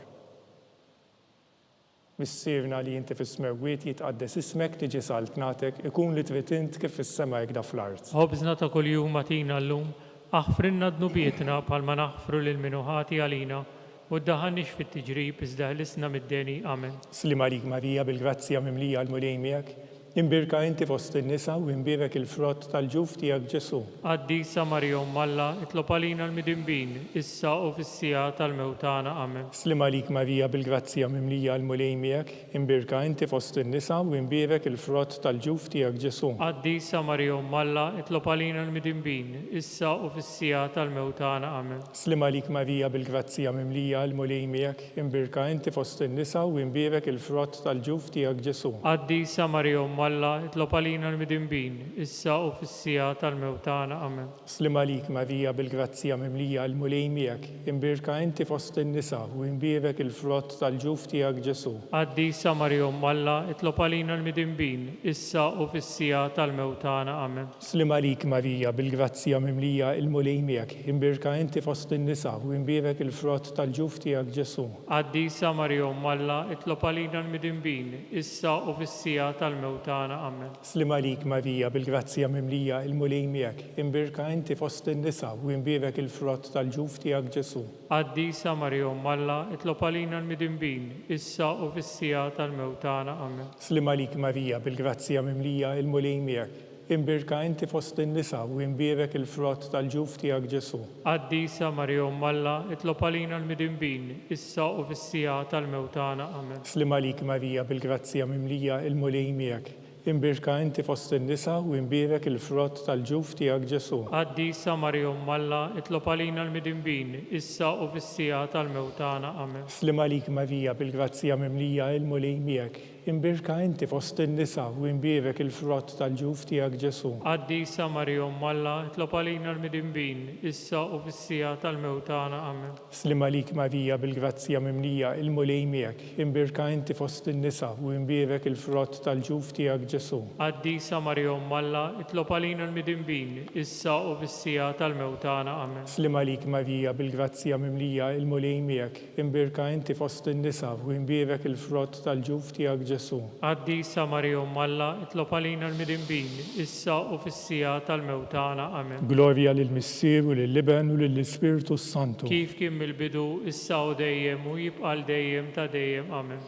Missierna li inti fis-smewwiet, jitqaddes ismek, tiġi saltnatek, ikun li trid int kif fis-sema hekk da fl-art. Ħobżna ta' kuljum agħtina llum, aħfrilna dnubietna bħalma naħfru lil min hu ħati għalina, u ddaħħalniex fit-tiġrib iżda ħlisna mid-deni. Amen. Sliem għalik Marija bil-grazzja mimlija l-Mulej miegħek, Imbierka inti fost in-nisa u imbierek il-frott tal-ġuf tiegħek Ġesù. Qaddisa Marija Omm Alla, itlob għalina l-midinbin, issa u fis-siegħa tal-mewt tagħna. Amen. Sliem għalik Marija bil-grazzja mimlija l-Mulej miegħek, imbierka inti fost in-nisa u imbierek il-frott tal-ġuf tiegħek Ġesù. Qaddisa Marija Omm Alla, itlob għalina l-midinbin, issa u fis-siegħa tal-mewt tagħna. Amen. Sliem għalik Marija bil-grazzja mimlija l-Mulej miegħek, Imbierka inti fost in-nisa u imbierek il-frott tal-ġuf tiegħek Ġesù. Qaddisa Marija Omm Alla, itlob għalina l-midinbin, issa u fis-siegħa tal-mewt tagħna. Amen. Sliem għalik Marija bil-grazzja mimlija l-Mulej miegħek, imbierka inti fost in-nisa u imbierek il-frott tal-ġuf tiegħek Ġesù. Qaddisa Marija Omm Alla, itlob għalina l-midinbin, issa u fis-siegħa tal-mewt tagħna. Amen. Sliem għalik Marija bil-grazzja mimlija il-Mulej miegħek, imbierka inti fost in-nisa u imbierek il-frott tal-ġuf tiegħek Ġesù. Qaddisa Marija Omm Alla, itlob għalina l-midinbin, issa u fis-siegħa tal-mewt tagħna. Amen. Sliem għalik Marija bil-grazzja mimlija il-Mulej miegħek, imbierka inti fost in-nisa u imbierek il-frott tal-ġuf tiegħek Ġesù. Qaddisa Marija Omm Alla, itlob għalina l-midinbin, issa u fis-siegħa tal-mewt tagħna. Amen. Sliem għalik Marija bil-grazzja mimlija il-Mulej miegħek, Imbierka inti fost in-nisa u imbierek il-frott tal-ġuf tiegħek Ġesù. Qaddisa Marija Omm Alla, itlob għalina l-midinbin, issa u fis-siegħa tal-mewt tagħna. Amen. Sliem għalik Marija bil-grazzja mimlija il-Mulej miegħek. Imbierka inti fost in-nisa u imbierek il-frott tal-ġuf tiegħek Ġesù. Qaddisa Marija Omm Alla, itlob għalina l-midinbin, issa u fis-siegħa tal-mewt tagħna. Amen. Sliem għalik Marija bil-grazzja mimlija il-Mulej miegħek. Imbierka inti fost in-nisa u imbierek il-frott tal-ġuf tiegħek Ġesù. Qaddisa Marija Omm Alla, itlob għalina l-midinbin, issa u fis-siegħa tal-mewt tagħna. Amen. Sliem għalik Marija bil-grazzja mimlija, il-Mulej miegħek, imbierka inti fost in-nisa u imbierek il-frott tal-ġuf tiegħek Ġesù. Qaddisa Marija Omm Alla, itlob għalina l-midinbin, issa u fis-siegħa tal-mewt tagħna. Amen. Sliem għalik Marija bil-grazzja mimlija, il-Mulej miegħek, Imbierka inti fost in-nisa u imbierek il-frott tal-ġuf tiegħek Ġesù. Qaddisa Marija Omm Alla, itlob għalina l-midinbin, issa u fis-siegħa tal-mewt tagħna. Amen. Glorja lill-Missier u lill-Iben u lill-Ispirtu s-Santu. Kif kien mill-bidu, issa u dejjem, u jibqa' għal dejjem ta' dejjem. Amen.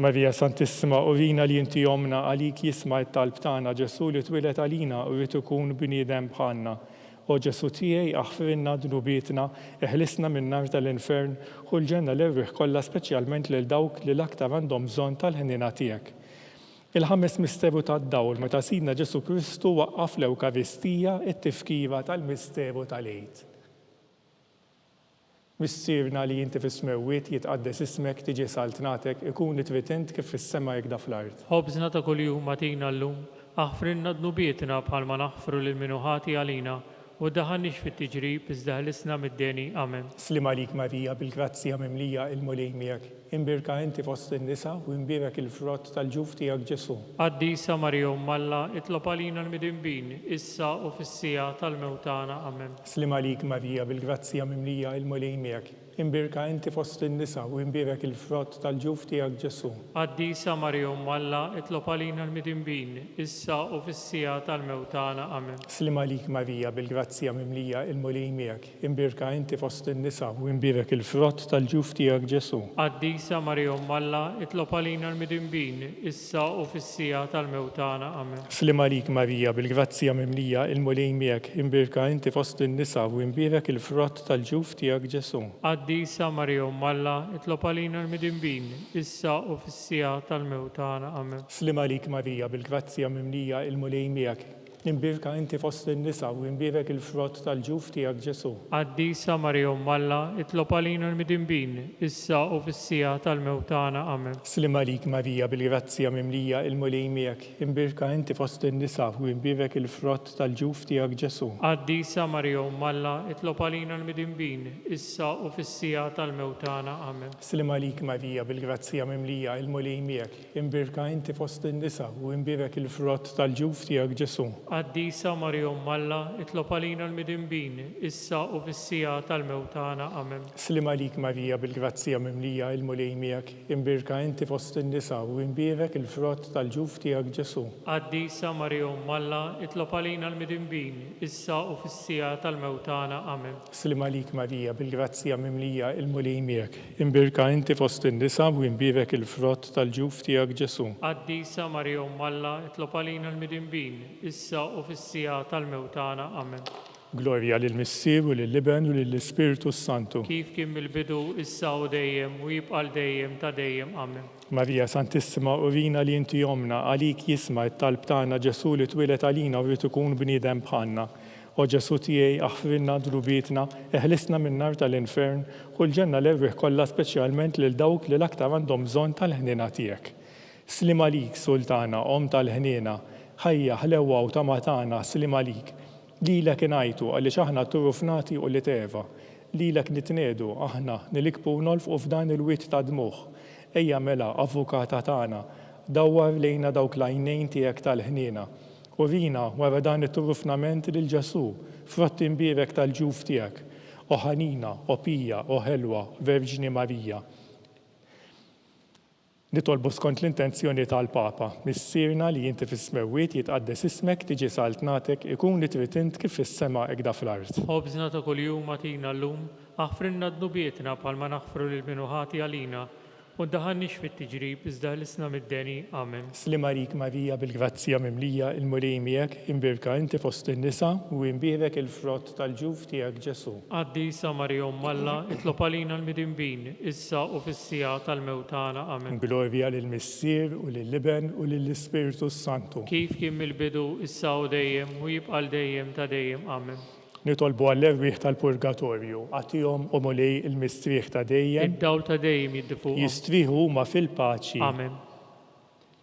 Marija Santissima, urina li inti Ommna, għalik jisma' t-talb tagħna Ġesù li twieled għalina u ried ikun bniedem bħalna. O Ġesù tiegħi, aħfrilna dnubietna, eħlisna min-nar tal-infern, ħu l-ġenna l-erwieħ kollha speċjalment lil dawk li l-aktar għandhom bżonn tal-ħniena tiegħek. Il-ħames misteru tad-dawl, meta Sidna Ġesù Kristu waqqaf l-Ewkaristija, it-tifkira tal-misteru tal-Għid. Missierna li inti fis-smewwiet, jitqaddes ismek, tiġi saltnatek, ikun li trid int kif fis-sema hekk da fl-art. Ħobżna ta' kuljum agħtina llum, aħfrilna dnubietna bħalma naħfru lil min hu ħati għalina, u ddaħħalniex fit-tiġrib iżda ħlisna mid-deni. Amen. Sliem għalik Marija bil-grazzja mimlija il-Mulej miegħek, imbierka inti fost in-nisa u imbierek il-frott tal-ġuf tiegħek Ġesù. Qaddisa Marija Omm Alla, itlob għalina l-midinbin, issa u fis-siegħa tal-mewt tagħna. Amen. Sliem għalik Marija bil-grazzja mimlija il-Mulej miegħek, imbierka inti fost in-nisa u imbierek il-frott tal-ġuf tiegħek Ġesù. Qaddisa Marija Omm Alla, itlob għalina l-midinbin, issa u fis-siegħa tal-mewt tagħna. Amen. Sliem għalik Marija bil-grazzja mimlija il-Mulej miegħek, imbierka inti fost in-nisa u imbierek il-frott tal-ġuf tiegħek Ġesù. Qaddisa Marija Omm Alla, itlob għalina l-midinbin, issa u fis-siegħa tal-mewt tagħna. Amen. Sliem għalik Marija, bil-grazzja mimlija, il-Mulej miegħek, imbierka inti fost in-nisa u imbierek il-frott tal-ġuf tiegħek Ġesù. Qaddisa Marija Omm Alla, itlob għalina l-midinbin, issa u fis-siegħa tal-mewt tagħna. Amen. Sliem għalik Marija, bil-grazzja mimlija, il-Mulej miegħek, imbierka inti fost in-nisa u imbierek il-frott tal-ġuf tiegħek Ġesù. Qaddisa Marija Omm Alla, itlob għalina l-midinbin, issa u fis-siegħa tal-mewt tagħna. Amen. Sliem għalik Marija, bil-grazzja mimlija, il-Mulej miegħek, imbierka inti fost in-nisa u imbierek il-frott tal-ġuf tiegħek Ġesù. Qaddisa Marija Omm Alla, itlob għalina l-midinbin, issa u fis-siegħa tal-mewt tagħna. Amen. Sliem għalik Marija, bil-grazzja mimlija, il-Mulej miegħek, Imbierka inti fost in-nisa u imbierek il-frott tal-ġuf tiegħek Ġesù. Qaddisa Marija Omm Alla, itlob għalina l-midinbin, issa u fis-siegħa tal-mewt tagħna. Amen. Sliem għalik Marija bil-grazzja mimlija, il-Mulej miegħek, imbierka inti fost in-nisa u imbierek il-frott tal-ġuf tiegħek Ġesù. Qaddisa Marija Omm Alla, itlob għalina l-midinbin, issa u fis-siegħa tal-mewt tagħna. Amen. Sliem għalik Marija bil-grazzja mimlija, il-Mulej miegħek, imbierka inti fost in-nisa u imbierek il-frott tal-ġuf tiegħek Ġesù. Qaddisa Marija Omm Alla, itlob għalina l-midinbin, issa u fis-siegħa tal-mewt tagħna. Amen. Glorja lill-Missier u lill-Iben u lill-Ispirtu s-Santu. Kif kien mill-bidu, issa u dejjem, u jibqa' għal dejjem ta' dejjem. Amen. Marija Santissima urina li inti Ommna, għalik jisma' t-talb tagħna Ġesù li twieled għalina u ried ikun bniedem bħalna. O Ġesù tiegħi, aħfrilna dnubietna, eħlisna min-nar tal-infern, ħu l-ġenna l-erwieħ kollha speċjalment lil dawk li l-aktar għandhom bżonn tal-ħniena tiegħek. Sliem għalik, Sultana, Omm tal-ħniena, ħajja, ħlewwa u tama tagħna, sliem għalik. Lilek ingħajtu, għaliex aħna turufnati ulied Eva. Lilek nitniegħdu, aħna, nilikbu u nolfqu f'dan il-wied ta' dmugħ. Ejja mela, Avukata tagħna, dawwar lejna dawk l-għajnejn tiegħek tal-ħniena. Urina, wara dan it-turufnament, lil Ġesù, frott imbierek tal-ġuf tiegħek. O ħanina, o pija, o ħelwa, Verġni Marija. Nitolbu skont l-intenzjoni tal-Papa. Missierna li inti fis-smewwiet, jitqaddes ismek, tiġi saltnatek, ikun li trid int kif fis-sema hekda fl-art. Ħobżna ta' kuljum agħtina llum, aħfrilna dnubietna bħalma naħfru lil min hu ħati għalina, U ddaħħalniex fit-tiġrib, iżda ħlisna mid-deni. Amen. Sliem għalik Marija bil-grazzja mimlija, il-Mulej miegħek, imbierka inti fost in-nisa, u imbierek il-frott tal-ġuf tiegħek Ġesù. Qaddisa Marija Omm Alla, itlob għalina l-midinbin, issa u fis-siegħa tal-mewt tagħna. Amen. Glorja lill-Missier, u lill-Iben, u lill-Ispirtu s-Santu. Kif kien mill-bidu, issa u dejjem, u jibqa' għal dejjem ta' dejjem. Amen. Nitolbu għall-erwieħ tal-purgatorju, agħtihom, o Mulej, il-mistrieħ ta' dejjem. Id-dawl ta' dejjem jiddi fuqhom. Jistrieħu huma fil-paċi. Amen.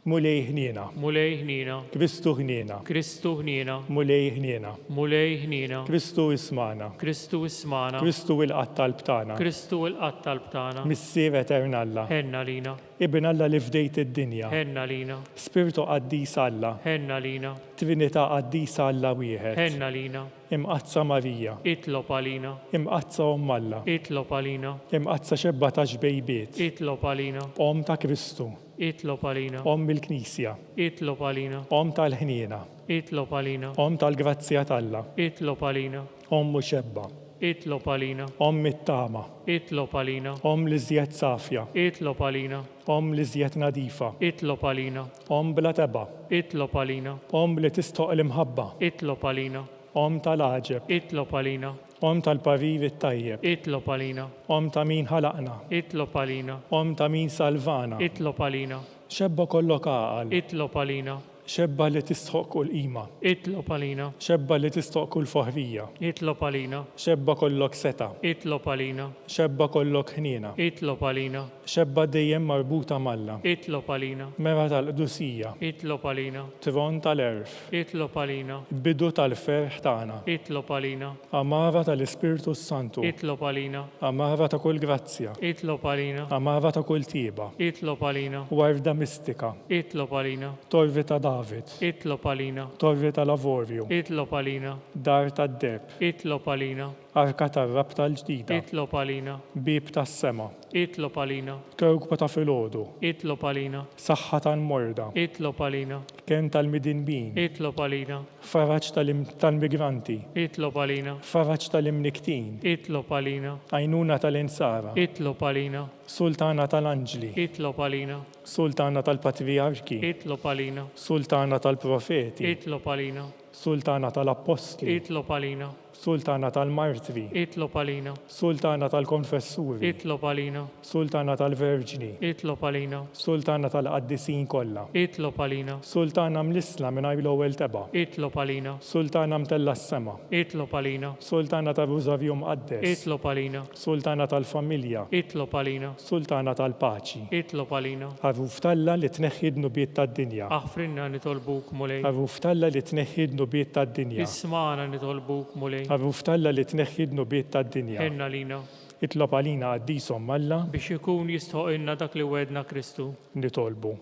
Mulej ħniena. Mulej ħniena. Kristu ħniena. Kristu ħniena. Mulej ħniena. Mulej ħniena. Kristu ismagħna. Kristu ismagħna. Kristu ilqa' t-talb tagħna. Kristu ilqa' t-talb tagħna. Missier etern Alla. Ħenn għalina. Iben Alla li fdejt id-dinja. Ħenn għalina. Spirtu Qaddis Alla. Ħenn għalina. Trinità Qaddisa Alla wieħed. Ħenn għalina. Imqaddsa Marija. Itlob għalina. Imqaddsa Omm Alla. Itlob għalina. Imqaddsa xebba ta' xbejbiet. Itlob għalina. Omm ta' Kristu. Itlob għalina. Omm il-Knisja. Itlob għalina. Omm tal-ħniena. Itlob għalina. Omm tal-grazzja t'Alla. Itlob għalina. Omm u xebba. Itlob għalina. Omm it-tama. Itlob għalina. Omm l-iżjed safja. Itlob għalina. Omm l-iżjed nadifa. Itlob għalina. Omm bla tebgħa. Itlob għalina. Omm li tistħoqq l-imħabba. Itlob għalina. Omm tal-għaġeb. Itlob għalina. Omm tal-parir it-tajjeb. Itlob għalina. Omm ta' min ħalaqna. Itlob għalina. Omm ta' min salvana. Itlob għalina. Xebba kollok għaqal. Itlob għalina. Xebba li tistħoqq kull qima. Itlob għalina. Xebba li tistħoqq kull foħrija. Itlob għalina. Xebba kollok setgħa. Itlob għalina. Xebba kollok ħniena. Itlob għalina. Xebba dejjem marbuta m'Alla. Itlob għalina. Mera tal-qdusija. Itlob għalina. Tron tal-għerf. Itlob għalina. Bidu tal-ferħ tagħna. Itlob għalina. Għamara tal-Ispirtu s-Santu. Itlob għalina. Għamara ta' kull grazzja. Itlob għalina. Għamara ta' kull tjieba. Itlob għalina. Warda mistika. Itlob għalina. Torri ta' David. Itlob għalina. Torri tal-avorju. Itlob għalina. Dar tad-deheb. Itlob għalina. Arka tar-Rabta l-Ġdida. Itlob għalina. Bieb tas-sema. Itlob għalina. Kewkba ta' filgħodu. Itlob għalina. Saħħa tal-morda. Itlob għalina. Kenn tal-midinbin. Itlob għalina. Faraġ tal-migranti. Itlob għalina. Faraġ tal-imnikktin. Itlob għalina. Għajnuna tal-insara. Itlob għalina. Sultana tal-anġli. Itlob għalina. Sultana tal-patrijarki. Itlob għalina. Sultana tal-profeti. Itlob għalina. Sultana tal-appostli. Itlob għalina. Sultana tal-martri. Itlob għalina. Sultana tal-konfessuri. Itlob għalina. Sultana tal-verġni. Itlob għalina. Sultana tal-qaddisin kollha. Itlob għalina. Sultana mlissla mingħajr l-ewwel tebgħa. Itlob għalina. Sultana mtellgħa s-sema. Itlob għalina. Sultana tar-Rużarju Mqaddes. Itlob għalina. Sultana tal-familja. Itlob għalina. Sultana tal-paċi. Itlob għalina. Għaruf t'Alla li tneħħi d-dnubiet tad-dinja. Aħfrilna nitolbuk, Mulej. Għaruf t'Alla li tneħħi d-dnubiet tad-dinja. Ismagħna nitolbuk, Mulej. Għaruf t'Alla li tneħħi d-dnubiet tad-dinja. Ħenn għalina. Itlob għalina Qaddis Omm Alla. Biex ikun jistħoqilna dak li wegħedna Kristu. Nitolbu.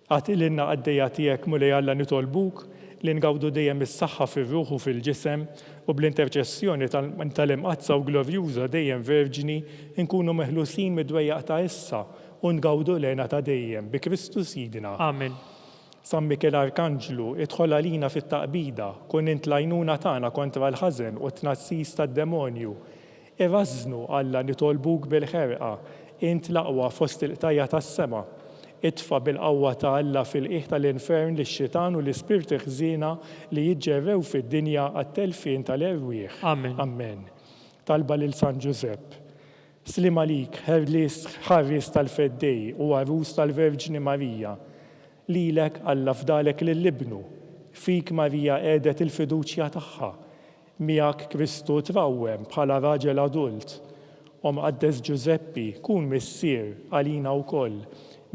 Agħti lilna qaddejja tiegħek, Mulej Alla nitolbuk, Li ngawdu dejjem is-saħħa fir-ruħ u fil-ġisem, u bl-interċessjoni tal-Imqaddsa u Glorjuża dejjem Verġni, inkunu meħlusin mid-dwejjaq ta' issa u ngawdu l-hena ta' dejjem, bi Kristu Sidna. Amen. San Mikiel Arkanġlu, idħol għalina fit-taqbida, kun int l-għajnuna tagħna kontra l-ħażen u t-tnassis tad-demonju. Irażżnu, Alla, nitolbuk bil-ħerqa, int l-aqwa fost il-qtajja' tas-sema. Itfa' bil-qawwa ta' Alla fil-qiegħ tal-infern lix-xitan u l-ispirti ħżiena li jiġġerrew fid-dinja għat-telfien tal-erwieħ. Amen. Amen. Talba lil San Ġużepp. Sliem għalik, ħerlies, ħarries tal-Feddej u għarus tal-Verġni Marija. Lilek Alla fdalek lil Ibnu. Fik Marija qiegħdet il-fiduċja tagħha. Miegħek Kristu trawwem bħala raġel adult. O Mqaddes Ġużeppi, kun missier għalina wkoll.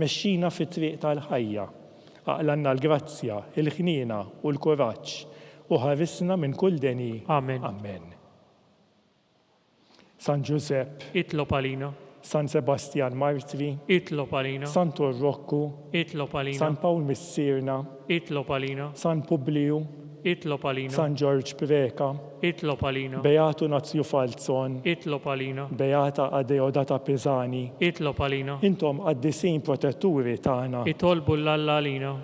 Mexxina fit-triq tal-ħajja. Aqlgħalna l-grazzja, il-ħniena u l-kuraġġ, u ħarisna minn kull deni. Amen. Amen. San Ġużepp. Itlob għalina. San Sebastjan Martri. Itlob għalina. Santu Rokku. Itlob għalina. San Pawl Missierna. Itlob għalina. San Publiju. Itlob għalina. San Ġorġ Preca. Itlob għalina. Beatu Nazju Falzon. Itlob għalina. Beata Adeodata Pisani. Itlob għalina. Intom qaddisin protetturi tagħna. Itolbu 'l Alla għalina.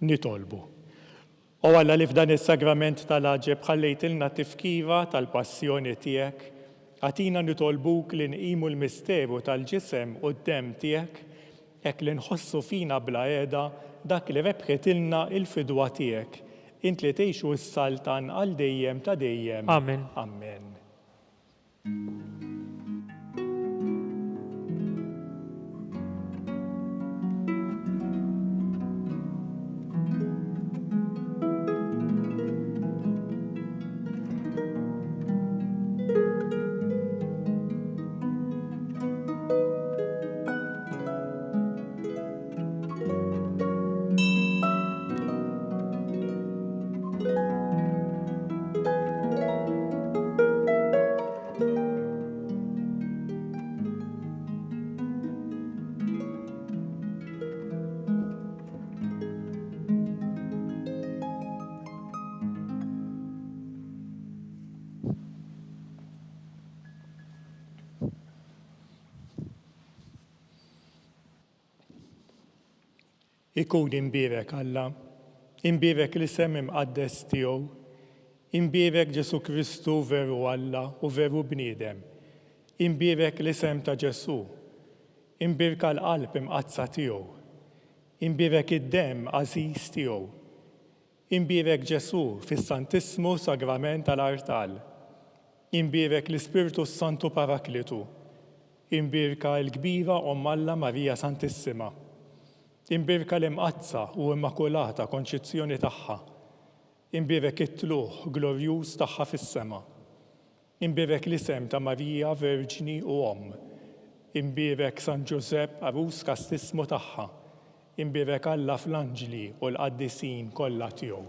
Nitolbu. O Alla li f'dan is-sagrament tal-għaġeb ħallejtilna tifkira tal-passjoni tiegħek, agħtina nitolbuk li nqimu l-misteru tal-ġisem u d-demm tiegħek Hekk li nħossu fina bla qiegħda dak li rebħitilna il-fidwa tiegħek, int li tgħix u ssaltan għal dejjem ta' dejjem. Amen. Amen. Ikun imbierek Alla, imbierek l-isem imqaddes tiegħu, imbierek Ġesù Kristu veru Alla u veru bniedem, imbierek l-isem ta' Ġesù, imbierka l-qalb imqaddsa tiegħu, imbierek id-demm għażiż tiegħu, Imbierek Ġesù fis-Santissmu Sagrament tal-Artal. Imbierek l-Ispirtu s-Santu Paraklitu. Imbierka l-kbira Omm Alla Marija Santissima. Imbierka l-Imqaddsa u Immakulata Konċizzjoni tagħha. Imbierek it-Tlugħ glorjuż tagħha fis-sema. Imbierek l-isem ta' Marija Verġni u Omm. Imbierek San Ġużepp għarus kastissmu tagħha. Imbierek Alla fl-anġli u l-qaddisin kollha tiegħu.